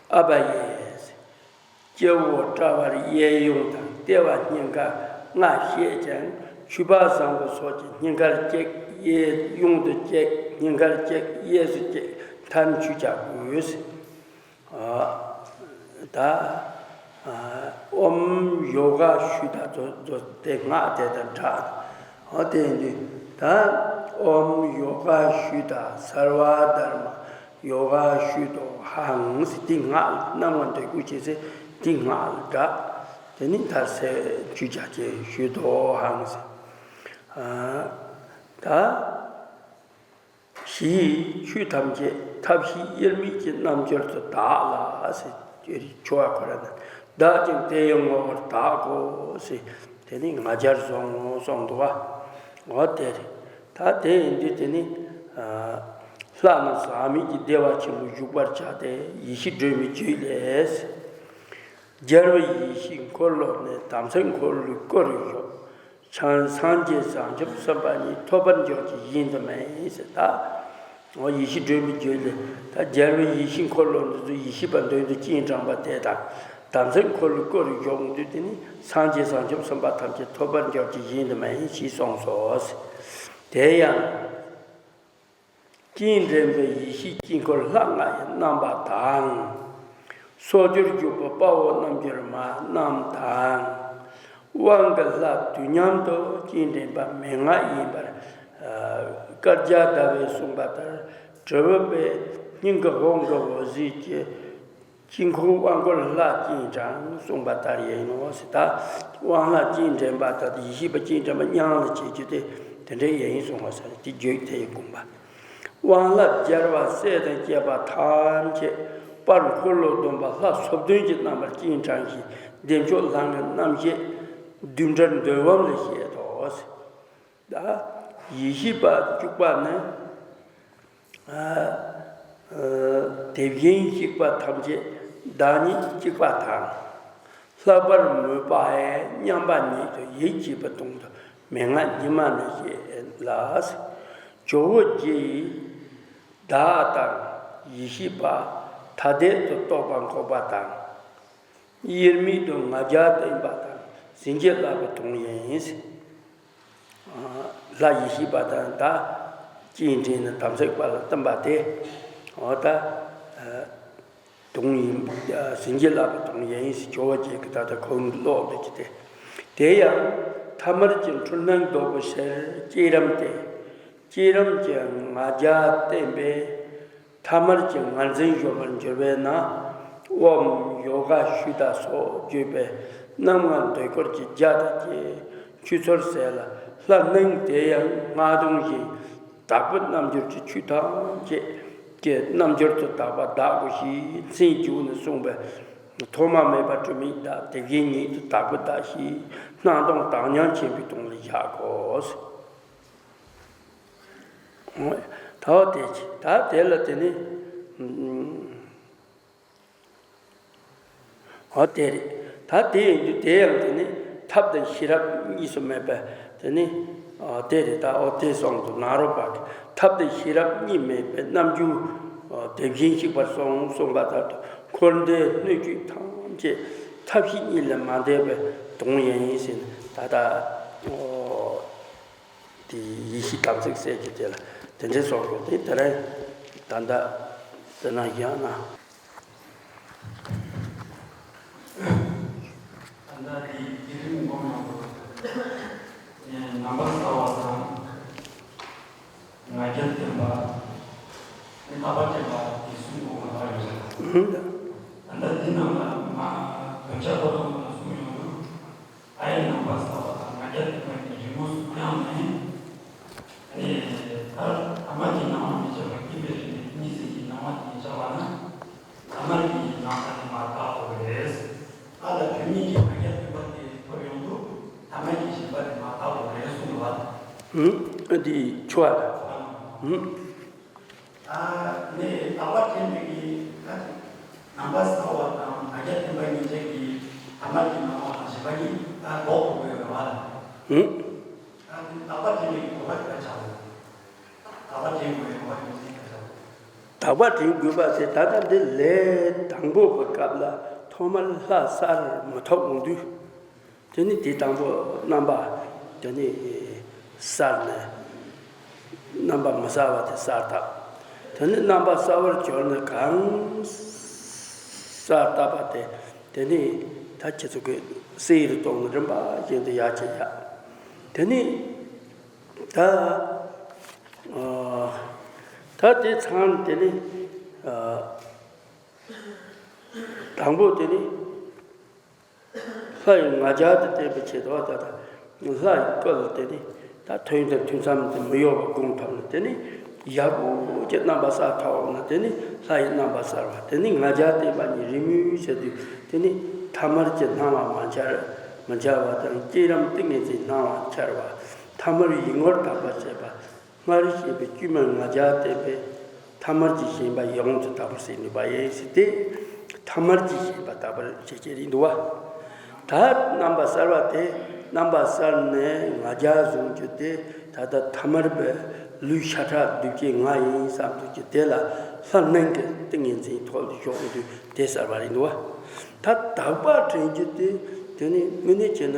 ཨ་བ་ཡེ། སྤྱི་བོ་དཔྲལ་བར་གཡས་གཡོན་དང་ལྟེ་བ་སྙིང་གར་ལྔ་བཤད་ཅིང་མཆོད་པ་བཟང་པོ་སོགས་ཀྱིས་སྙིང་གར་གཅིག་གཡས་གཡོན་དུ་གཅིག་སྙིང་གར་གཅིག་གཡས་སུ་གཅིག་མཐར་མཆོད་བྱ་དགོས། ད་ཨོཾ་ཡོ་ག་ཤུདྡྷ་ཛོ་ཛོ་དེ་སྔགས་དེ་དང་འདྲ། ཨོ་དེ་འདི་ད་ཨོཾ་ཡོ་ག་ཤུདྡྷ་སརྦ་དྷརྨ་ཡོ་ག་ཤུདྡྷོ་ཧཾ་ཟེར་དེ་སྔགས་རྣམ་ལྔ་འདོད་དགུ་བྱེད་ཚེ་དེ་སྔགས་ལ་འདྲ། དེ་ནི་མཐར་སེ་མཆོད་བྱ་ཅེས་ཤུདྡྷོ་ཧཾ་ཟེར། ད་ཞེས་ཆོས་ཐམས་ཅད་ཐབས་ཤེས་དབྱེར་མེད་ཀྱི་རྣམ་འགྱུར་དུ་དག་ལ་ཟེར། ཆོ་ག་ཁོ་ར་ན་བདག་ཀྱང་དེ་ཡི་ངོ་བོར་བདག་གོ་ཟེར། དེ་ནི་ང་རྒྱལ་བཟུང་ངོ་གསུངས་འདུག་བ། འོ་དེ་རེད། ད་དེ་ཡིན་དུས་དེ་ནི་ལྷ་རྣམས་ཟག་མེད་ཀྱི་བདེ་བ་ཆེན་པོ་བཞུགས་པར་བྱ་སྟེ་ཡེ་ཤེས་སྒྲོན་མེའི་རྒྱུད་ལས། རྒྱལ་བའི་ཡེ་ཤེས་འཁོར་ལོ་ནི། དམ་ཚིག་འཁོར་ལོའི་སྐུ་རུ་བཞུགས། སངས་རྒྱས་བྱང་ཆུབ་སེམས་དཔའ་ཉིད། ཐོབ་པར་འགྱུར་གྱི་གཞན་དུ་མེད་ཟེར། ད་འོ་ཡེ་ཤེས་སྒྲོན་མེའི་རྒྱུད་ལས་ད་རྒྱལ་བའི་ཡེ་ཤེས་འཁོར་ལོ་འདི་ཚོ་ཡེ་ཤེས་པ་མདུན་དུ་སྤྱན་དྲངས་པ་དེ་དང་། དམ་ཚིག་འཁོར་ལོའི་སྐུ་རུ་བཞུགས་འདུག་དེ་ནི་སངས་རྒྱས་བྱང་ཆུབ་སེམས་དཔའ་ཐམས་ཅད་ཐོབ་པར་འགྱུར་གྱི་གཞན་དུ་མེད་ཞེས་གསུངས་སོ། དེ་ཡང་། སྤྱན་འདྲེན་པའི་ཡེ་ཤེས་དཀྱིལ་འཁོར་ལྷ་ལྔ་ཡི་རྣམ་པ་དང་། སོགས་སྦྱོར་བཅུ་པོ་དཔའ་བོ་རྣམ་འགྱུར་མ་རྣམས་དང་། དབང་གི་ལྷ་དུས་མཉམ་དུ་སྤྱན་འདྲེན་པ་མན་ངག་ཡིན་པར། བཀའ་རྒྱ་ཟླ་བས་གསུངས་པ་ལྟར། དྲིལ་བུ་པས་སྙིང་གི་དབང་གི་འོད་ཟེར་གྱིས། དཀྱིལ་འཁོར་དབང་བསྐུར་ལྷ་སྤྱན་དྲངས་གསུངས་པ་ལྟར་ཡིན་ནོ་ཟེར། ད་དབང་ལྷ་སྤྱན་འདྲེན་པ་དང་ཡེ་ཤེས་པ་སྤྱན་འདྲེན་པ་མཉམ་ལ་བྱེད་རྒྱུ་དེ་དེ་འདྲ་ཡིན་གསུངས་པ་ཟེར། དེ་བརྗོད་དེ་ཡི་དགོངས་པ། དབང་ལྷ་རྒྱལ་བ་སྲས་དང་བཅས་པ་ཐམས་ཅད་དཔལ་འཁོར་ལོ་སྡོམ་པ་ལྷ་ཚོགས་བདུན་གྱི་རྣམ་པར་སྤྱན་དྲངས་ཤིང་བདེ་མཆོག་ལྷ་ལྔའི་རྣམ་བཤད་བདུན་ཕྲག་འདོད་བམ་ལས་བཤད་དོ། ད་ཡེ་ཤེས་པ་བཅུ་པ་ནི། དེ་བཞིན་གཤེགས་པ་ཐམས་ཅད་བདག་ཉིད་གཅིག་པ་དང་། ལྷག་པར་མོས་པ་ཡང་མཉམ་པ་ཉིད་དུ་ཡིད་ཆེས་པའི་དོན་དུ་མན་ངག་ཉི་མ་ནས་བཤད་ལ། ཇོ་བོ་རྗེ་ཡིས་བདག་དང་ཡེ་ཤེས་པ་ཐ་དད་དུ་རྟོགས་པ་འགོག་པ་དང་། དབྱེར་མེད་དུ་ང་རྒྱལ་བསྟན་པ་དང་ཟིན་བྲིས་བཀླག་པའི་དོན་ཡིན། ལྷ་ཡེ་ཤེས་པ་དང་ད་སྤྱན་འདྲེན་ནི་དམ་ཚིག་པ་ལ་བསྟིམ་པ་དེ། འོ་ད་དུང་ཡིན། ཟིན་གྱིས་བརླབས་པའི་དུང་ཡིན་ཟེར་ཇོ་བོ་རྗེ་གི་ད་ལྟ་ཁོང་ཀློག་འདོད་ཀྱི་དེ། དེ་ཡང་ཐ་མལ་གྱི་འཁྲུལ་སྣང་སྡུག་པའི་ཕྱིར་བསྐྱེད་རིམ་སྟེ། བསྐྱེད་རིམ་གྱི་ང་རྒྱལ་བསྟེན་པས། ཐ་མལ་གྱི་ངར་འཛིན་གཞོམ་པར་འགྱུར་བས་ན། ཨོཾ་ཡོ་ག་ཤུདྡྷ་སོགས་བརྗོད་པས་རྣམ་ལྔ་འདོད་དགུར་གྱི་རྒྱ་དང་བཅས་ཆོས་ཚུལ་གསལ་ལ། ལྷ་སྣང་དེ་ཡང་སྔགས་དུང་བཞིན་དག་པའི་རྣམ་འགྱུར་གྱི་ཆོས་ཐམས་ཅད་ཀྱི་རྣམ་འགྱུར་དུ་དག་པ་བདག་གོ་ཞེས་མཚན་བརྗོད་ནས་གསུངས་པས། ཐོག་མ་མེད་པ་དྲི་མེད་བདག་དེ་བཞིན་ཉིད་དུ་དག་པའི་བདག་ཞེས་སྣང་སྟོང་དག་མྱང་ཆེན་པོའི་དུང་ལ་བཞག་གོ། ད་བ་དེ་ཅི། ད་དེ་ལ་དེ་ནི། འོ་དེ་རེད། ད་དེ་ཡིན་དུས་དེ་ཡང་དེ་ནི་ཐབས་དང་ཤེས་རབ་གཉིས་སུ་མེད་པ་དེ་ནི། འོ་དེ་རེད། ད་འོ་དེ་སོང་དུ་ནཱ་རོ་པ་གི་ཐབས་དང་ཤེས་རབ་གཉིས་མེད་པའི་རྣམ་འགྱུར། འོ་དེ་བཞིན་གཤེགས་པར་གསུངས་གསུངས་པ་ལྟར་དུ་འཁོར་འདས་སྣོད་བཅུད་ཐམས་ཅད་ཐབས་ཤེས་གཉིས་ལས་མ་འདས་པའི་དུང་ཡིན་ཟེར་ནས་ད་ལྟ། འོ། དེ་ཡེ་ཤེས་དམ་ཚིག་གསལ་གྱི་དེ་ལ་དེ་འདྲའི་སོགས་ཀྱི་དེ་དེ་རིང་ད་ལྟ་དེ་ན་ཡང་ན། ད་ལྟ་དེའི་བསྐྱེད་རིམ་སྒོམ་ཡོང་དུས་རྣམ་པར་གསལ་བ་དང་། ང་རྒྱལ་བསྟེན་པ། རྟག་པ་དྲན་པ་དེ་གསུམ་སྒོམ་ལ་ཡོད་རེད། ད་ལྟ་འདི་རྣམས་ལ་མ་དོན་བྱ་ཐོག་ཐོག་ལ་གསུངས་ཡོང་དུས། ལྷའི་རྣམ་པར་གསལ་བ་དང་ང་རྒྱལ་བསྟེན་པ་གཉིས་རི་མོ་སུ་བརྐྱངས་ནས། ཨེ། ད་ཐ་མལ་གྱི་སྣང་བ་མི་བྱེད་པ་སྐྱེ་བའི་རིགས་ནས་གཉིས་ཟིན་གྱི་སྣང་བ་དེ་བྱ་བ་ན། ཐ་མལ་གྱི་སྣང་བ་དེ་མ་དག་པ་རེད། ཨ་ལ་དོན་གཉིས་ཀྱི་ང་རྒྱལ་བསྟེན་པ་དེ་ཐོབ་ཡོང་དུས་ཐ་མལ་གྱི་ཞེན་པ་དེ་མ་དག་པ་རེད་གསུངས་པ། ཨུ། འདི་ཆོ་བ་ལ། ཨུ། ད་ནི་རྟག་པ་དྲན་པའི་གི་ད་རྣམ་པར་གསལ་བ་དང་ང་རྒྱལ་བསྟེན་པ་གཉིས་ཆར་གྱི་ཐ་མལ་གྱི་སྣང་བ་དང་ཞེན་པ་གཉིས་ད་ལྡོག་ཏུ་དགོས་ཡོད་རེད་བ་ལ། ཨུ། ད་ནི་རྟག་པ་དྲན་པའི་གི་གོ་བ་དེ་ག་ཆགས་འདུག་རྟག་པ་དྲན་དགོས་པའི་གོ་བ་དེ་ག་ཆགས་འདུག་རྟག་པ་དྲན་དགོས་པ་དེ་ད་ལྟ་འདི་ལས་དང་པོ་གི་སྐབས་ལ་ཐོག་མར་ལྷ་གསལ་མི་ཐོབ་འོང་དུས། དེ་ནི་དེ་དང་པོ་རྣམ་པ་དེ་ནི་གསལ་ནས་རྣམ་པ་མི་གསལ་བ་དེ་གསལ་བཏབ། དེ་ནི་རྣམ་པ་གསལ་བར་གྱུར་ནས་གང་གསལ་བཏབ་པ་དེ་དེ་ནི་ད་ཁྱེད་ཚོ་གི་སེ་ཡིར་གཏོང་རིམ་པ་བཞིན་དུ་ཡར་བྱེད་ཡ། དེ་ནི་ད་ཨ་ད་དེ་ཚང་དེ་ནི་ཨ་དང་པོ་དེ་ནི། ལྷ་ཡི་ང་རྒྱལ་དུ་བསྟན་པའི་ཆེད་དུ་ད་ལྟ་ལྷ་ཡི་སྐུ་ལ་བརྟེན་ནས་ད་ཐུན་དང་ཐུན་མཚམས་དེ་མི་གཡོ་བར་སྒོམ་ཐུབ་ན། དེ་ནི་ཡག་པོ་ཀྱི་རྣམ་པ་གསལ་ཐུབ་ན། དེ་ནི་ལྷ་ཡི་རྣམ་པ་གསལ་བ། དེ་ནི་ང་རྒྱལ་བསྟན་པ་གཉིས་རི་མོའི་ཟེར་དུས་དེ་ནི་ཐ་མལ་གྱི་སྣང་བ་མ་འཆར་མི་འཆར་བ་དང་། བསྐྱེད་རིམ་ཏིང་ངེ་འཛིན་སྣང་བ་འཆར་བ། ཐ་མལ་ཡིད་ངོར་དག་པར་བྱེད་པ། སྔར་བཤད་པའི་དཀྱུས་མའི་ང་རྒྱལ་བསྟན་པས་ཐ་མལ་གྱི་ཞེན་པ་ཡོངས་སུ་དག་པར་བྱེད་ནུས་པ་ཡིན་ཟེར་ཏེ། ཐ་མལ་གྱི་ཞེན་པ་དག་པར་བྱེད་ཀྱི་རེད་འདུག་བ། ད་རྣམ་པ་གསལ་བ་དེ་རྣམ་པ་གསལ་ནས་ང་རྒྱལ་བཟུང་རྒྱུ་དེ་ད་ལྟ་ཐ་མལ་པའི་ལུས་ཤ་ཁྲག་གདུལ་བྱའི་ང་ཡིན་བསམ་འདུག་རྒྱུ་དེ་ལ་ལྷ་སྣང་གི་ཏིང་ངེ་འཛིན་ཐོག་ཏུ་ཞོག་འདུག་དེ་གསལ་བ་རེད་འདུག་བ། ད་དག་པ་དྲན་རྒྱུ་དེ་དེ་ནི་དངོས་གནས་བྱས་ན་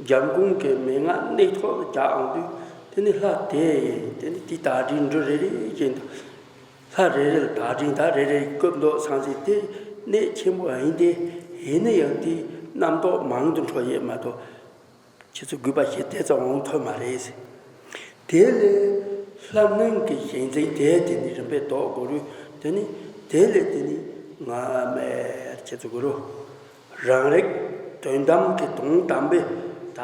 འཇམ་མགོན་གྱི་མན་ངག་སྣ་ཐོག་ཏུ་རྒྱག་འོང་དུས། དེ་ནི་ལྷ་དེ་ཡིན། དེ་ནི་དེའི་བདག་སྒྲའི་འབྲུ་རེ་རེ་བཞིན་དུ། ལྷ་རེ་རེ་ལ་བདག་སྒྲའི་བདག་རེ་རེ་བཀོད་འདུག་བསམ་སྲིད་དེ་གནད་ཆེན་པོ་ཡིན་ཏེ། ཡིན་ན་ཡང་དེའི་རྣམ་རྟོག་མང་དུ་འཕྲོ་ཡས་མ་གཏོགས། ཁྱེད་ཚོ་དགོས་པ་ཞིག་དེ་ཙམ་འོང་ཐུབ་མ་རེད། དེ་ལས་ལྷ་སྣང་གི་ཞེན་འཛིན་དེ་དེ་ནི་རིམ་པས་ལྡོག་དགོས་རུང་། དེ་ནི་དེ་ལས་དེ་ནི་ང་མེད་ཁྱེད་ཚོ་དགོས་རུང་། རང་རིག་དོན་དམ་གྱི་དོན་དམ་པའི་ད་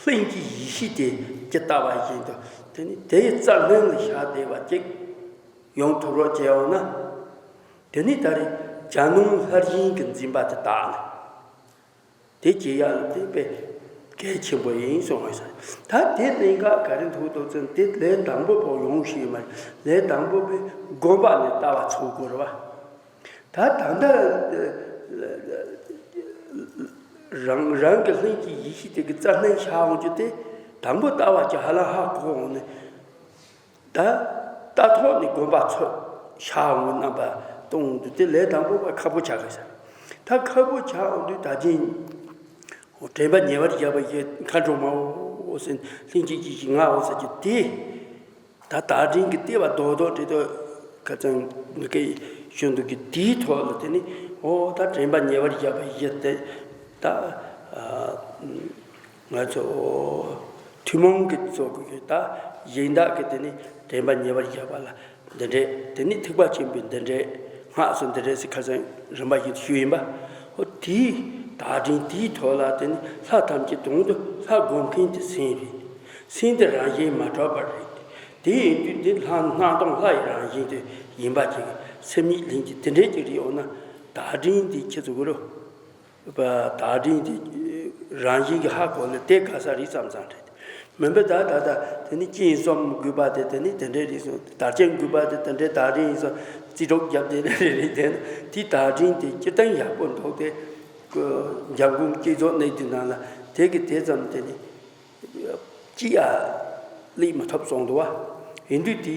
ལྷན་སྐྱེས་ཡེ་ཤེས་དེ་ཇི་ལྟ་བ་བཞིན་དུ་དེ་ནི་དེའི་རྩ་ལྷན་ལ་བཞག་བསྡད་པ་ཅིག་ཡོང་ཐུབ་རོགས་བྱས་འོང་ན། དེ་ནི་ད་རེས་གྱ་ནོམ་ལྷར་བཞེངས་ཀྱི་འཛིན་པ་དེ་དག་ནི་དེ་བྱེད་ཡག་ལ་དེ་དཔེ་གལ་ཆེན་པོ་ཡིན་གསུངས་པ་ཡིན། ད་དེ་གནད་འགག་ག་རེ་འདུག་དོགས་ཚུལ་དེ་ལས་དང་པོ་བོ་ཡོང་ཤེས་མ་རེད། ལས་དང་པོ་པའི་དགོན་པ་ནས་ལྟ་བ་ཚུགས་དགོས་རེད་བ། ད་ད་ལྟ་རང་རང་གི་ལྷན་སྐྱེས་ཡེ་ཤེས་དེ་གི་རྩ་ལྷན་ཤར་འོང་རྒྱུ་དེ་དང་པོ་ལྟ་བ་ཀྱི་ཧ་ལམ་ཧ་གོ་འོང་ནས། ད་ལྟ་ཐོག་ནས་དགོན་པ་ཚོ་ཤར་འོང་རྣམ་པ་སྟོན་འོང་དུས་དེ་ལས་དང་པོ་པ་ཁག་པོ་ཆགས་ཀྱི་ས། ད་ཁག་པོ་ཆགས་འོང་དུས་ད་ཅིང་དྲན་པ་ཉེ་བར་བཞག་པ་ཞིག་མཁའ་འགྲོ་མ་འོ་ འོ་ཟེར་ལྷན་ཅིག་སྐྱེས་ཀྱི་ང་འོ་ཟེར་གྱི་དེ། ད་བདག་འཛིན་གྱི་ལྟེ་བ་རྡོག་རྡོག་དེ་དག་ཁ་སང་ངེད་ཀྱི་ཞུ་འདུག་གི་དེའི་ཐོག་ལ་དེ་ནི་འོ་ད་དྲན་པ་ཉེ་བར་བཞག་པ་ཡིན་ཏེ། ད་ང་ཚོ་ཐུན་མོང་གི་ཚོགས་ཀྱི་ད་གཞན་དག་གི་དེ་ནི་དྲན་པ་ཉེ་བར་བཞག་པ་ལ་འདི་འདྲས། དེ་ནི་ཐེག་པ་ཆེན་པོའི་འདི་འདྲས། སྔགས་སུ་འདི་འདྲས་ཟེར་ཁ་སང་རིམ་པ་བཞིན་དུ་ཞུས་ཡིན་པ། འོ་དེའི་བདག་འཛིན་དེའི་ཐོག་ལ་དེ་ནི་ལྷ་ཐམས་ཅད་དོན་དུ་ལྷ་སྒོམ་མཁན་དེ་སེམས་རེད། སེམས་དེ་རང་བཞིན་མ་གྲུབ་པ་རེད། དེ་ཡིན་དུས་འདི་ལྷ་སྣང་སྟོང་ལྷ་ཡི་རང་བཞིན་དེ་ཡིན་པ་ཅིག་སེམས་ཉིད་ལྷན་སྐྱེས་དེ་འདྲས་ཅིག་རེད། འོ་ན་བདག་འཛིན་དེ་ཁྱེད་ཚོ་གུ་རུ། བདག་འཛིན་དེ་རང་བཞིན་གྱི་ཧ་གོ་ལ་དེ་དགའ་ས་རེད་བསམ་བསམ་རེད། མིན་པ་ད་ད་ད་དེ་ནི་སྤྱན་གསུམ་དགོས་པ་དེ་དེ་ནི་དེ་འདྲས་རེད་སོང་། དར་ཅན་དགོས་པ་དེ་དེ་འདྲས་བདག་འཛིན་ཡིན་སོང་། རྩིས་གྲོགས་རྒྱབ་དེ་འདྲས་རེད་རེད། དེ་ནི་དེ་བདག་འཛིན་དེ་སྤྱིར་བཏང་ཡག་པོ་འདུག་སྟེ། འཇམ་མགོན་བསྐྱེད་རྫོགས་གནས་དེ་ནང་ལ་དེ་གི་དེ་ཙམ་དེ་ནི། ཅི་ཡང་ལེགས་མ་ཐོབ་སོང་འདུག་བ། ཡིན་དུས་དེ།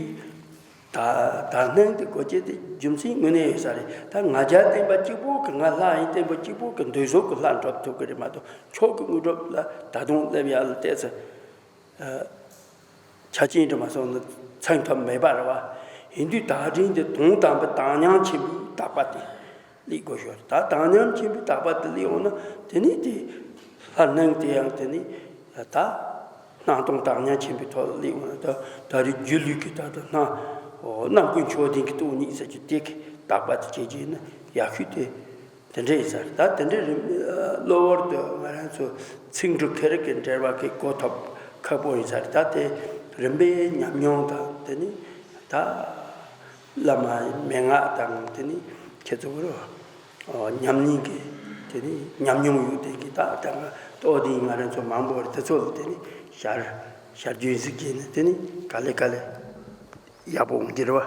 ད་ད་སྣང་དེ་གོ་ཅེས་དེ་རྒྱུ་མཚན་དངོས་གནས་ཡོད་ས་རེད། ད་ང་རྒྱལ་བརྟན་པ་གཅིག་པོ་གི་ང་ལྷ་ཡིན་བརྟན་པ་གཅིག་པོ་གི་འདོད་གཟུགས་ཀྱི་ལྷ་འགྲུབ་ཐུབ་ཀྱི་རེད་མ་གཏོགས། མཆོག་གི་དངོས་གྲུབ་ལ་ད་དུང་སླེབས་ཡག་ལ་བལྟས་ཚེ། ཆ་རྐྱེན་དུ་མ་སོང་ན་ཚང་ཐབས་མེད་པ་རེད་བ། ཡིན་དུས་བདག་འཛིན་དེ་དོན་དམ་པའི་དག་སྣང་ཆེན་པོའི་དག་པ་དེ། སླེབས་དགོས་ཤོར། ད་དག་སྣང་ཆེན་པོའི་དག་པ་དེ་སླེབས་འོང་ན་དེ་ནི་དེ། ལྷར་སྣང་དེ་ཡང་དེ་ནི་ད་སྣང་སྟོང་དག་སྣང་ཆེན་པོའི་ཐོག་ལ་སླེབས་འོང་ན། ད་ད་རེས་སྒྱུ་ལུས་ཀྱི་ད་ལྟ་སྣང་། འོ་རྣམ་ཀུན་མཆོག་ལྡན་གྱི་སྟོང་ཉིད་ཟེར་གྱི་དེ་གི་དག་པ་དེ་བྱེད་ཀྱི་ཡིན་ན་ཡག་ཤོས་དེ་དེ་འདྲ་ཡིན་ས་རེད། ད་དེ་འདྲའི་རིམ་གློ་བུར་དུ་ང་རང་ཚོ་ཚིག་འབྲུ་ཁེར་གི་འགྲེལ་བ་གི་གོ་ཐོབ་ཁག་པོ་ཡིན་ས་རེད། ད་དེ་རིམ་པས་ཉམས་མྱོང་དང་དེ་ནི་ད། བླ་མའི་མན་ངག་དང་དེ་ནི་ཁྱེད་ཚོ་གུ་རུ་ཉམས་ལེན་གྱི་དེ་ནི་ཉམས་མྱོང་ཡོད་དེ་གི་ད་ལྟ་ང་ཏོག་དེ་ང་རང་ཚོ་མང་པོ་རེད། དེ་ཚོ་ལ་དེ་ནི་ཞར་ཞར་རྒྱུན་གཟིགས་བྱས་ནས་དེ་ནི་ག་ལེ་ག་ལེ་ཡག་པོ་འོང་གི་རེད་བ།